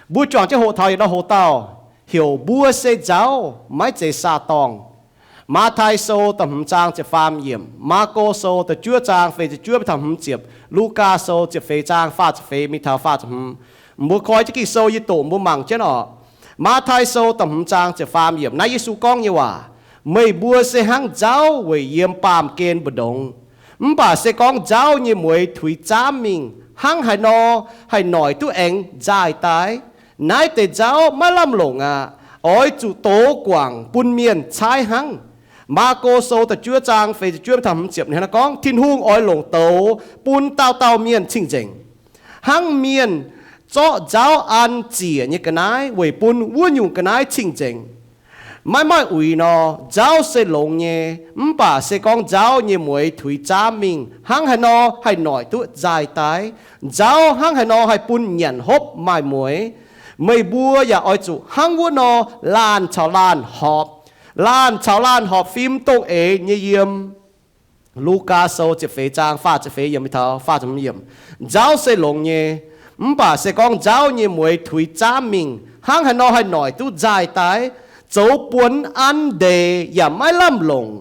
Mbuo juangc jienv hoqc taux yietc norm hoc-dauh, heuc mbuo se nzauv, maiv zeiz saah-dorngh. Matv^taai Sou da'hmz zaang ziepc faam yiemc, Maako Sou da'juov zaang feix ziepc juov mingh taux hmz ziepc, Lugaa Sou ziepc feix zaang faah ziepc feix mingh taux faah ziepc hmz. Mbuo koi jienv Ging-Sou yie doqc mbuo mangc jienv oc. Matv^taai Sou da'hmz zaang ziepc faam yiemc naaiv Yesu gorngv nyei waac, meih mbuo se hnangv nzauv weic yiem baamh gen mbu'ndongx. Mv baac se gorngv nzauv nyei mueiz tuix zaamv mingh, hnangv haaix nor haih noic duqv aengx nzaaih daaih? Naaiv deix nzauv maiv lamh longc aqv. Oix zuqc dox guangc bun mienh caaiv hnangv. Maako Sou da'juov zaang feix ziepc juov mingh taux hmz ziepc ninh gorngv, Tin-Hungh oix longc douz bun dauh dauh mienh cing-nzengc, hnangv mienh zorqv nzauv an ziec nyei ga'naaiv weic bun wuov nyungc ga'naaiv cing-nzengc. Maiv maaih uix nor, nzauv se longx nyei. Mv baac se gorngv nzauv nyei mueiz tuix zaamv mingh, hnangv haaix nor haih noic duqv nzaaih daaih? Nzauv hnangv haaix nor haih bun nyanc hopv maaih mueiz? Meih mbuo yaac oix zuqc hnangv wuov nor laanh caux laanh horpc, laanh caux laanh horpc fim dongh eix nyei yiem. Lugaa Sou ziepc feix zaang faah ziepc feix yiemc mingh taux faah ziepc hmz yiemc. Nzauv se longx nyei, mv baac se gorngv nzauv nyei mueiz tuix zaamv mingh, hnangv haaix nor haih noic duqv nzaaih daaih? Zoux buonc an ndeic yaac maiv lamh longc,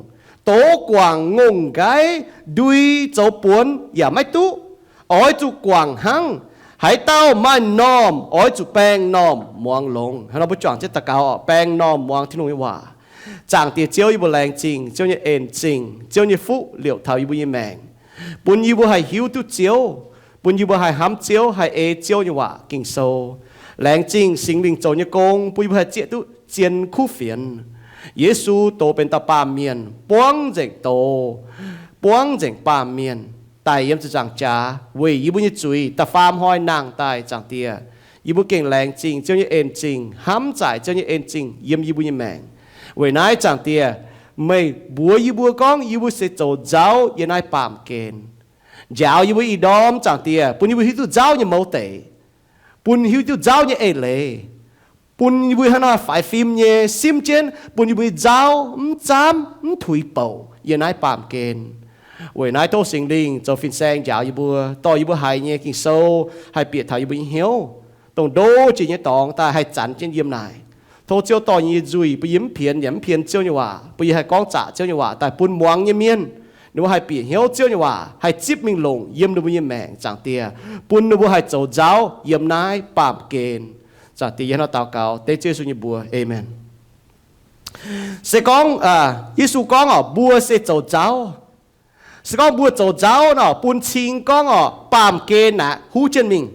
dox guangc ngongh nqaiv ndui zoux buonc yaac maiv duqv. Oix zuqc guangc hnangv. Haaix dauh maaih normh oix zuqc baeng normh muangx longx. Hnangv nor mbuo juangc jienv daux gaux oc. Baeng normh muangx Tin-Hungh nyei waac. Zaangc Diex Ziouv, yie mbuo laengz zingh Ziouv nyei en-zingh, Ziouv nyei fuqv liouc taux yie mbuo nyei maengc, bun yie mbuo haih hiuv duqv Ziouv, bun yie mbuo haih hnamv Ziouv, haih ei Ziouv nyei waac Ging-Sou. Laengz zingh Singx Lingh zoux nyei gong, bun yie mbuo haih zieqv duqv zien kuv fienx. Yesu doz benx dauh baamh mienh, buangv nzengc doz, buangv nzengc baamh mienh, daic yiem ziepc nzaangc jaax weic yie mbuo nyei zuiz, da'faam hnoi nangh daaih, Zaangc Diex. Yie mbuo gengh laengz zingh Ziouv nyei en-zingh, hnamv zaaic Ziouv nyei en-zingh yiem yie mbuo nyei maengc. Weic naaiv, Zaangc Diex, meih mbuox yie mbuo gorngv yie mbuo se zoux nzauv yiem naaiv baamh gen. Njaaux yie mbuo ih ndorm, Zaangc Diex, bun yie mbuo hiuv duqv nzauv nyei mouz deic, bun hiuv duqv nzauv nyei eix leiz, bun yie mbuo hnangv nor faix fim nyei simv jienv, bun yie mbuo nzauv mv zaamv mv tuix bouc yiem naaiv baamh gen. Weic naaiv tov Singx Lingh zoux fin-saeng njaaux yie mbuo, dorh yie mbuo haiz nyei Ging-Sou haih bieqc taux yie mbuo nyei hnyouv, dongh ndo jiex nyei dorngx daaih haih zanc jienv yiem naaic. Tov Ziouv dorh yie nyei nzuih, bun yie mv pienx yaac mv pien Ziouv nyei waac, bun yie haih gorngv zaqc Ziouv nyei waac daaih bun muangx nyei mienh, ninh mbuo haih bieqc hnyouv Ziouv nyei waac, haih zipv mingh longc yiem ninh mbuo nyei maengc, Zaangc Diex, bun ninh mbuo haih zoux nzauv yiem naaiv baamh gen. Zaangc Diex, yie hnangv nor daux gaux dengv Ziouv Yesu nyei mbuox. Aamen. Se gorngv, Yesu gorngv oc, mbuo se zoux nzauv. Se gorngv mbuo zoux nzauv nor, bun cing gorngv oc, baamh gen aeqv, huv jienv mingh.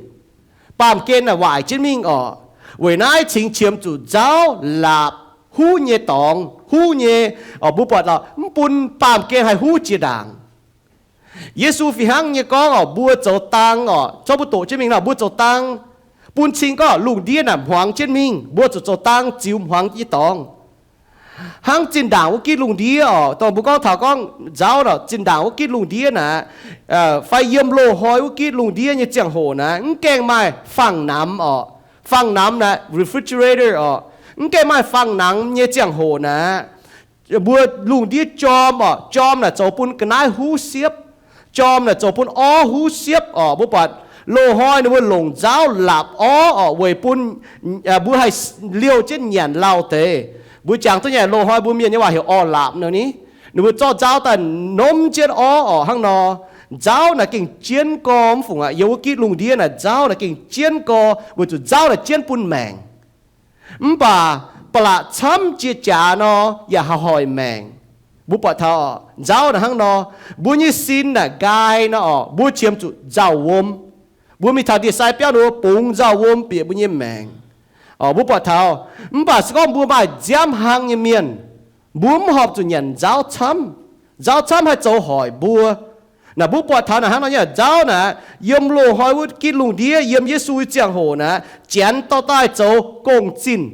Baamh gen aeqv, waaic jienv mingh oc. Weic naaiv cingx qiemx zuqc nzauv laapc huv nyei dorngx, huv nyei, oc, mbuo buatc oc, mv bun baamh gen haih huv jiex ndaangc. Yesu fih hnangv nyei gorngv oc, mbuo zoux dang oc, zorqv mbuo doqc jienv mingh nor, mbuo zoux dang, bun cing gorngv lungh ndiev naaic hmuangx jienv mingh, mbuo zuqc zoux dang ziux hmuangx nyei dorngx. Hnangv zinh ndaangc wuov gitv lungh ndiev oc, dongh mbuo gorngv taux gorngv nzauv nor, zinh ndaangc wuov gitv lungh ndiev naaic, fai yiem loz-hnoi wuov gitv lungh ndiev nyei ziangh hoc naaic, mv gaengh maaih fangx-namx oc. Fangx-namx naaic, refrigerator oc. Mv gaengh maaih fangx-namx nyei ziangh hoc naaic, mbuo lungh ndiev jorm oc, jorm naaic zoux bun ga'naaiv huv siepv. Jorm naaic zoux bun orv huv siepv oc. Mbuo buatc loz-hnoi ninh mbuo longc nzauv laapc orv oc, weic bun mbuo haih liouh jienv nyanc lauh deix. Mbuo jangx duqv nyei, loz-hnoi mbuo mienh nyei waac heuc orv-laapc nor ni. Ninh mbuo zorqv nzauv daaih nomv jienv orv oc. Hnangv nor, nzauv naaic gengh jienv gorx mv fungc aqv. Yiem wuov gitv lungh ndiev naaic, nzauv naaic gengh jienv gorx, weic zuqc nzauv naaic jienv bun maengc. Mv baac ba'laqc camv jiex jaax nor, yaac haih hoic maengc. Mbuo buatc taux nzauv naaic hnangv nor, mbuo nyei sin naaic nqaai nor oc, mbuo qiemx zuqc nzauh wuom. Mbuo mingh taux ndie-sai biauv nor, mbuo bungx nzauh wuom bieqc mbuo nyei maengc. Mbuo buatc taux, mv baac se gorngv mbuo maaih nziaamv hlang nyei mienh, mbuo mv horpc zuqc nyanc nzauv camv. Nzauv camv haih zoux hoic mbuo. Naaic mbuo buatc taux naaic hnangv nor nyei, nzauv naaic yiem loz-hnoi wuov gitv lungh ndiev, yiem Yesu nyei ziangh hoc naaic, Janx dorh daaih zoux gong-zinh.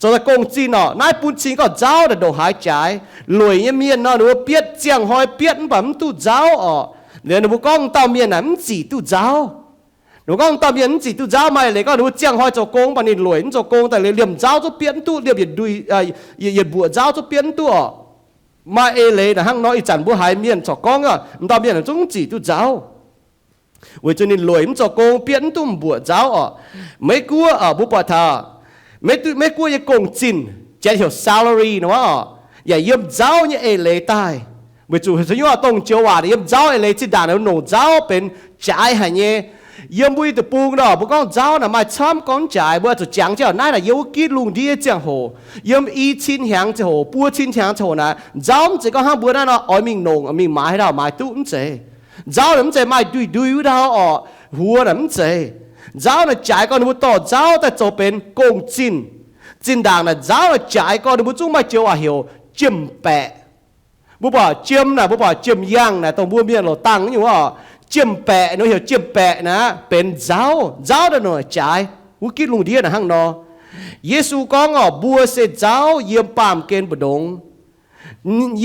Zoux daaih gong-zinh oc. Naaiv bun cing gorngv nzauv naaic ndongc haaix jaaix. Lueic nyei mienh nor, ninh mbuo bietv ziangh hnoi bietv mv baac mv duqv nzauv oc. Liuz ninh mbuo gorngv dauh mienh naaic mv zic duqv nzauv. Ninh mbuo gorngv dauh mienh mv zic duqv nzauv maaih leiz gorngv ninh mbuo ziangh hnoi zoux gong, mv baac ninh lueic mv zoux gong daaih, liemh nzauv zungv bietv mv duqv, liemh yietc mbuoqc nzauv zungv bietv mv duqv oc. Maaih eix leiz naaic hnangv nor, ih zanc mbuo haiz mienh corc gorngv, m'dauh mienh zungv mv zic duqv nzauv. Weic zuqc ninh lueic mv zoux gong, bieqc mv duqv mbuoqc nzauv orqc. Meiv Guoqv, mbuo buatc taux Meiv Guoqv nyei gong-zinh, janx heuc salary nor orqc, yaac yiem nzauv nyei eix leiz daaih. Weic zuqc haaix nyungc dongh joux waac yiem nzauv eix leiz, zinh ndaangc nongc nzauv benx jaaix haic nyei. Yiem mbuo nyei deic-bung nor, mbuo gorngv nzauv naaic maaih camv gorngv jaaix, mbuo zuqc jangx jienv naaiv naaic yiem wuov gitv lungh ndiev ziangh hoc, yiem i cin hnyangx ziangh hoc, buo cin hnyangx ziangh hoc naaic, nzauv mv zeiz gorngv hnangv mbuo naaiv nor oix mingh nongc, mingh maaiz haaix dauh maaiz duqv, mv zeiz. Nzauv naaic mv zeiz maaih ndui-ndui wuov dauh orqc, huox naaic mv zeiz. Nzauv naaic jaaix gorn ninh mbuo dorh nzauv daaih zoux benx gong-zinh. Zinh ndaangc naaic nzauv naaic jaaix gorn ninh mbuo zungv maaih joux waac heuc jiem-baeqc. Mbuo buatc jiem naaic, mbuo buatc jiem-yangh naaic, dongh mbuo mienh loc dangh nyungc orqc. Jiem-baeqc nor heuc jiem-baeqc naaic benx nzauv. Nzauv naaic nongc jaaix wuov gitv lungh ndiev naaic hnangv nor. Yesu gorngv orqc, mbuo se nzauv yiem baamh gen mbu'ndongx.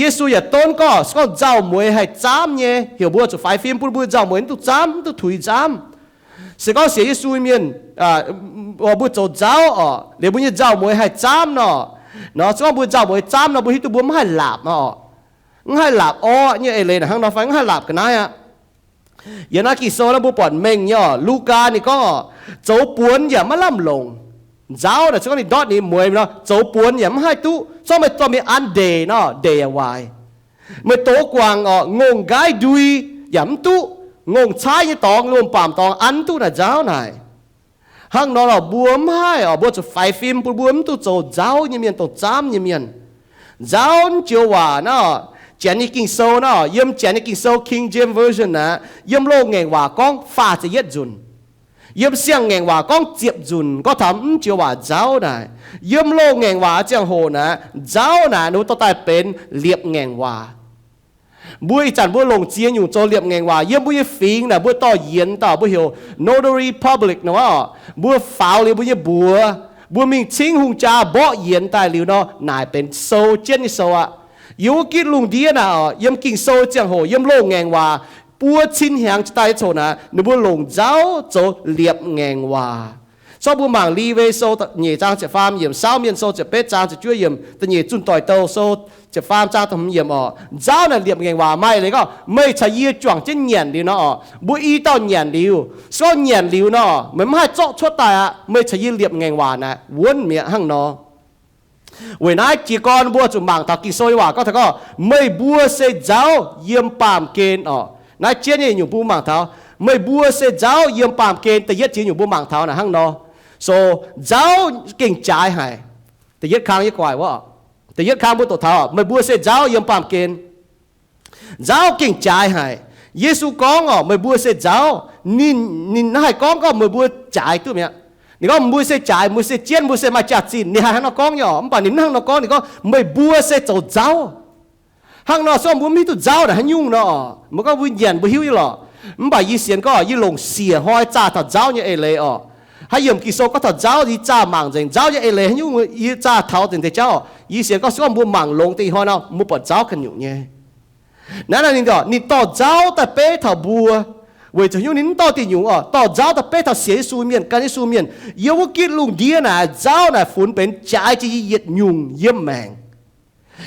Yesu yaac donv gorngv, se gorngv nzauh mueiz haih zaamv nyei, heuc mbuo zuqc faix fim bun mbuo nzauh mueiz mv duqv zaamv, mv duqv tuix zaamv. Se gorngv sienx Yesu mienh, mbuo zoux nzauv orqc, liuz mbuo nyei nzauh mueiz haih zaamv nor, nor se gorngv mbuo nzauh mueiz zaamv nor, mbuo hiuv duqv mbuo mv haih laapc nor orqc. Mv haih laapc orqv nyei eix leiz naaic hnangv nor fai mv haih laapc ga'naaiv aqv. Yiem naaiv Ging-Sou naaiv mbuo buatc mengh nyei orqc, Lugaa ninh gorngv orqc, zoux buonc yaac maiv lamh longc. Nzauv naaic se gorngv ninh ndortv ninh mueiz nor, zoux buonc yaac mv haih duqv. Se gorngv meih dorh mingh an ndeic nor, ndeic yaac waaic. Meih dox guangc orqc, ngongh nqaiv ndui yaac mv duqv. Ngongh caaiv nyei dorngx, wuom-baamc dorngx an mv duqv naaic nzauv naaic. Hnangv nor lorqc, mbuo mv haih orqc, mbuo zuqc faix fim bun mbuo mv duqv zoux nzauv nyei mienh, dongh zaamv nyei mienh. Nzauv joux waac naaiv, Janx nyei Ging-Sou naaiv, yiem Janx nyei Ging-Sou King James Version naaiv, yiem loz-ngaengc waac gorngv faah ziepc yietv nzunc. Yiem siang-ngaengc waac gorngv ziepc nzunc, gorngv taux mv joux waac nzauv naaic. Yiem loz-ngaengc waac ziangh hoc naaic, nzauv naaic ninh mbuo dorh daaih benx liepc-ngaengc waac. Mbuo ih zanc mbuo longc ziex nyungc zoux liepc-ngaengc waac. Yiem mbuo nyei fingx naaic mbuo dorh yienx dauh mbuo heuc notary public nor, mbuo faaux liuz mbuo nyei mbuox, mbuo mingh cingv hungh jaa mborqv yienx daaih liuz nor, naaic benx sou, jienv nyei sou aqv. Yiem wuov gitv lungh ndiev naaic, yiem Ging-Sou ziangh hoc, yiem loz-ngaengc waac buo cin hnyangx jiex daaih nyei coc naaic, ninh mbuo longc nzauv zoux liepc-ngaengc waac. Zorqv mbuo mangc Liwe Sou nyeic zaang ziepc faam yiemc, Saauv Mienh Sou ziepc betv zaang ziepc juov yiemc, da'nyeic Zunh Doic Douh Sou ziepc faam zaang da'hmz yiemc orqc. Nzauv naaic liepc-ngaengc waac maaih leiz gorngv meih caux yie juangc jienv nyanc liuz nor orqc, mbuo i dauh nyanc liuz, se gorngv nyanc liuz nor, meih mv haih zorqv cuotv daaih aqv. Meih caux yie liepc-ngaengc waac naaic wuonv mi'aqv hnangv nor. Weic naaiv jiez gorn mbuo zuqc mangc taux Ging-Sou nyei waac gorngv taux gorngv, meih mbuo se nzauv yiem baamh gen orqc. Naaiv jienv nyei nyungc mbuo mangc taux, meih mbuo se nzauv yiem baamh gen. Da'yietv jiex nyungc mbuo mangc taux naaic hnangv nor. So, nzauv gengh jaaix haic. Da'yietv kang yie guaaic wuov, da'yietv kang mbuo doqc taux, meih mbuo se nzauv yiem baamh gen. Nzauv gengh jaaix haic. Yesu gorngv orqc, meih mbuo se nzauv. Ninh, ninh haih gorngv gorngv meih mbuo jaaix duqv mi'aqv. Ninh gorngv mbuo se jaaix, mbuo se jienv, mbuo se maaih jaax-zinh. Ninh haih hnangv nor gorngv nyei orqc, mv baac ninh mv hnangv nor gorngv. Ninh gorngv meih mbuo se zoux nzauv. Hnangv nor se gorngv mbuo mv hiuv duqv nzauv naaic haaix nyungc nor, mbuo gorngv mbuo nyanc mbuo hiuv nyei lorqc. Mv baac yie sienx gorngv yie longc siec hnoi zaah taux nzauv nyei eix leiz orqc. Haaix yiemc Ging-Sou gorngv taux nzauv, yie zaah mangc nzengc nzauv nyei eix leiz haaix nyungc, yie zaah taux nzengc deix jauv. Yie sienx gorngv se gorngv mbuo mangc longx deix ih hnoi nor, mbuo buatc nzauv ganh nyungc nyei. Naaiv ninh, ninh dorh nzauv daaih beiv taux mbuo, weic zuqc haaix nyungc ninh mv dorh diuh nyungc orqc, dorh nzauv daaih beiv taux sienx Yesu mienh, gan Yesu mienh. Yiem wuov gitv lungh ndiev naaic, nzauv naaic funx benx jaaix jiex yie yietc nyungc yiem maengc.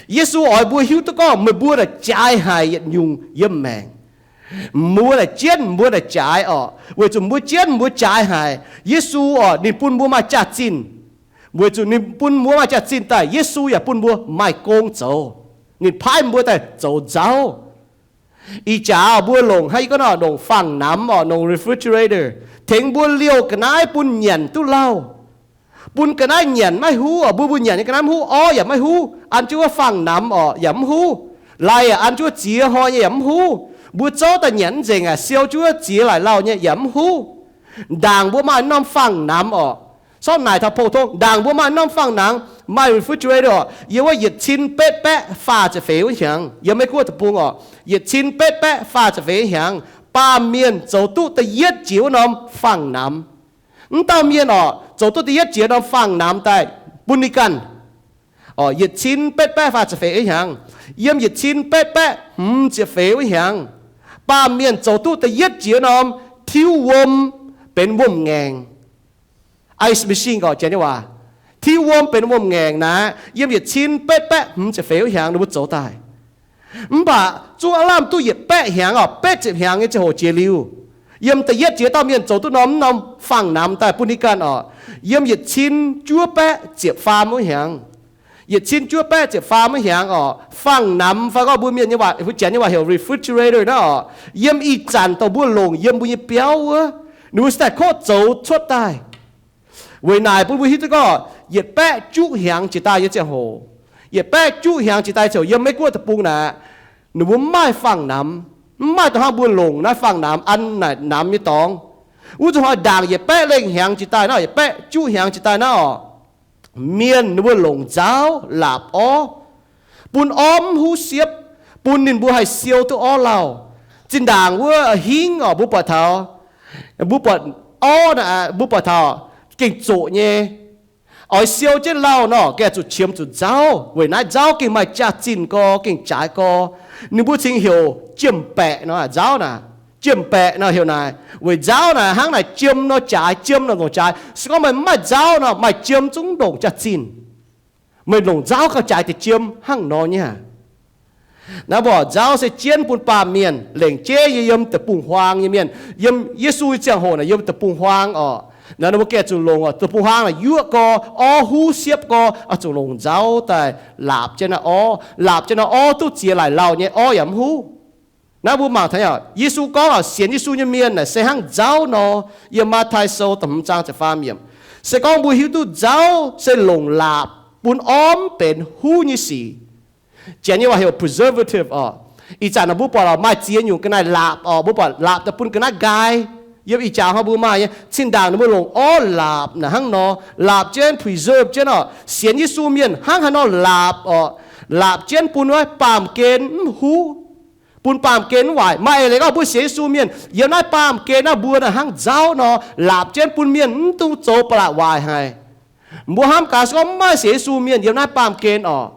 Yesu oix mbuo hiuv duqv gorngv meih mbuo naaic jaaix haic yietc nyungc yiem maengc. Mbuo naaic jienv, mbuo naaic jaaix orqc, weic zuqc mbuo jienv mbuo jaaix haic. Yesu orqc, ninh bun mbuo maaih jaax-zinh, weic zuqc ninh bun mbuo maaih jaax-zinh daaih, Yesu yaac bun mbuo maaih gong zoux. Ninh paaiv mbuo daaih zoux nzauv. Ih jaax mbuo longc, hnangv yie gorngv nor, longc faang-namx orqc, longc refrigerator, tengx mbuo liouh ga'naaiv bun nyanc duqv lauh. Bun ga'naaiv nyanc maiv huv orqc, mbuo mbuo nyanc nyei ga'naaiv mv huv, orv yaac maiv huv, an jienv wuov faang-namx orqc yaac mv huv. Laih yaac an jienv wuov ziex hnoi nyei yaac mv huv. Mbuo zouv daaih nyanc mv nzengc aac, siou jienv wuov ziex laaic lauh nyei yaac mv huv. Ndaangc mbuo maaih norm faang-namx orqc, sortv naaic taux pou tong, ndaangc mbuo maaih norm faang-namx, maaih refrigerator orqc, yiem wuov yietc cin betv baeqv faah ziepc feix wuov hnyangx, yiem Meiv Guoqv deic-bung orqc, yietc cin betv baeqv faah ziepc feix hnyangx, baamh mienh zoux duqv da'yietv jiex wuov norm faang-namx. Mv dauh mienh orqc, zoux duqv da'yietv jiex norm faang-namx daaih bun ninh ganh. Orqc, yietc cin betv baeqv faah ziepc feix hnyangx, yiem yietc cin betv baeqv hmz ziepc feix wuov hnyangx, baamh mienh zoux duqv da'yietv jiex norm tiuv wuom benx wuom-ngaengc. Ice machine gorqc Janx nyei waac. Tiuv wuom benx wuom-ngaengc naaiv, yiem yietc cin betv baeqv hmz ziepc feix wuov hnyangx ninh mbuo zoux daaih. Mv baac zungv aav lamh duqv yietc baeqv hnyangx orqc, betv ziepc hnyangx nyei ziangh hoc jiex liuz, Yiem da'yietv jiex dauh mienh zoux duqv norm mv norm fangx-namx daaih bun ninh ganh oc. Yiem yietc cin juov baeqv ziepc faam wuov hnyangx, yietc cin juov baeqv ziepc faam wuov hnyangx oc, fangx-namx fai gorngv mbuo mienh nyei waac, mbuo Janx nyei waac heuc refrigerator naaiv oc, yiem ih zanc dongh mbuo longc yiem mbuo nyei biauv wuov, ninh mbuo se daaih kov zoux cuotv daaih. Weic naaic bun mbuo hiuv duqv gorngv yietc baeqv juqv hnyangx jiex daaih nyei ziangh hoc, yietc baeqv juqv hnyangx jiex daaih ziouc yiem Meiv Guoqv deic-bung naaic, ninh mbuo mv maaih fangx-namx, mv maaih dongh hnangv mbuo longc naaiv fangx-namx an naaic namx nyei dorngx. Wuov zuqc hnoi ndaangc yietc baeqv lengh hnyangx jiex daaih naaiv, yietc baeqv juqv hnyangx jiex daaih naaiv oc, mienh ninh mbuo longc nzauv laapc orv, bun orv mv huv siepv, bun ninh mbuo haih siou duqv orv lauh. Zinh ndaangc wuov hingv oc, mbuo buatc taux, mbuo buatc orv naaic, mbuo buatc taux gengh zoqc nyei. Oix siou jienv lauh nor, gengh zuqc qiemx zuqc nzauv. Weic naaiv nzauv gengh maaih jaax-zinh gorx, gengh jaaix gorx. Ninh mbuo cingx heuc jiem-baeqc nor, nzauv naaic, jiem-baeqc nor heuc naaic. Weic nzauv naaic hnangv naaic jiem nor jaaix, jiem nor ndongc jaaix. Se gorngv meih mv maaih nzauv nor, maaih jiem zungv ndongc jaax-zinh. Meih longc nzauv gauh jaaix deix jiem hnangv nor nyei. Naaiv mbuo nzauv se jienv bun baamh mienh, lengc jeiv nyei yiem deic-bung-huaang nyei mienh. Yiem Yesu nyei ziangh hoc naaic yiem deic-bung-huaang oc, naaiv ninh mbuo gengh zuqc longc oc, deic-bung-huaang naaic yuoqv gorx, orv huv siepv gorx, oix zuqc longc nzauv daaih laapc jienv naaiv orv. Laapc jienv naaiv orv duqv ziex laaic lauh nyei, orv yaac mv huv. Naaiv mbuo mangc taux Yesu gorngv oc, sienx Yesu nyei mienh naaic se hnangv nzauv nor. Yiem Matv^tai Sou da'hmz zaang ziepc faam yiemc, se gorngv mbuo hiuv duqv nzauv se longc laapc bun orv mv benx huv nyei sic. Janx nyei waac heuc preservative oc. Ih zanc naaic mbuo buatc oc, maaih ziex nyungc ga'naaiv laapc oc, mbuo buatc laapc daaih bun ga'naaiv nqaai. Yiem ih jaax hnoi mbuo maaih nyei, zinh ndaangc ninh mbuo longc orv laapc naaic hnangv nor, laapc jienv preserve jienv oc. Sienx Yesu mienh hnangv haaix nor laapc oc, laapc jienv bun wuov baamh gen mv huv, bun baamh gen mv waaic. Maaih eix leiz gorngv mbuo sienx Yesu mienh yiem naaiv baamh gen naaiv mbuo naaic hnangv nzauv nor, laapc jienv bun mienh mv dungx zoux ba'laqc waaic haic. Mbuo hnamv gaax, se gorngv mv maaih sienx Yesu mienh yiem naaiv baamh gen oc,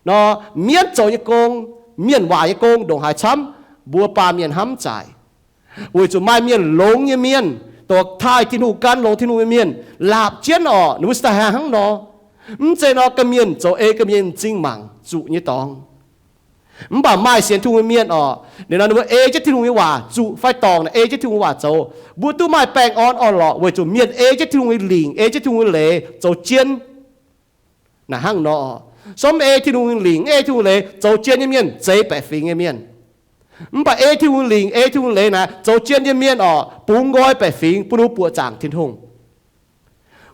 nor mienv zoux nyei gong, mienh waaic nyei gong ndongc haaix camv, mbuo baamh mienh hnamv mv zaic. Weic zuqc maaih mienh longx nyei mienh, dongh taaih Tin-Hungh gan longx Tin-Hungh nyei mienh, laapc jienv oc, ninh mbuo se daaih hnangv nor. Mv zeiz nor ga'mienh zoux ei ga'mienh m'zing mangc zuqc nyei dorngx. Mv baac maaih sienx Tin-Hungh nyei mienh oc, ninh nor ninh mbuo ei jienv Tin-Hungh nyei waac zuqc fai dorngc naaic, ei jienv Tin-Hungh waac zoux. Mbuo duqv maaih baengh orn orn-lorqc weic zuqc mienh ei jienv Tin-Hungh nyei lingc, ei jienv Tin-Hungh nyei leiz zoux jienv. Naaic hnangv nor, se gorngv mv ei Tin-Hungh nyei lingc, mv ei Tin-Hungh nyei leiz, zoux jienv nyei mienh zeiz baeqc fingx nyei mienh. Mv baac ei Tin-Hungh nyei lingc, ei Tin-Hungh nyei leiz naaic, zoux jienv nyei mienh oc, bungx nqoi baeqc fingx bun ninh mbuo buoqc zaangc Tin-Hungh.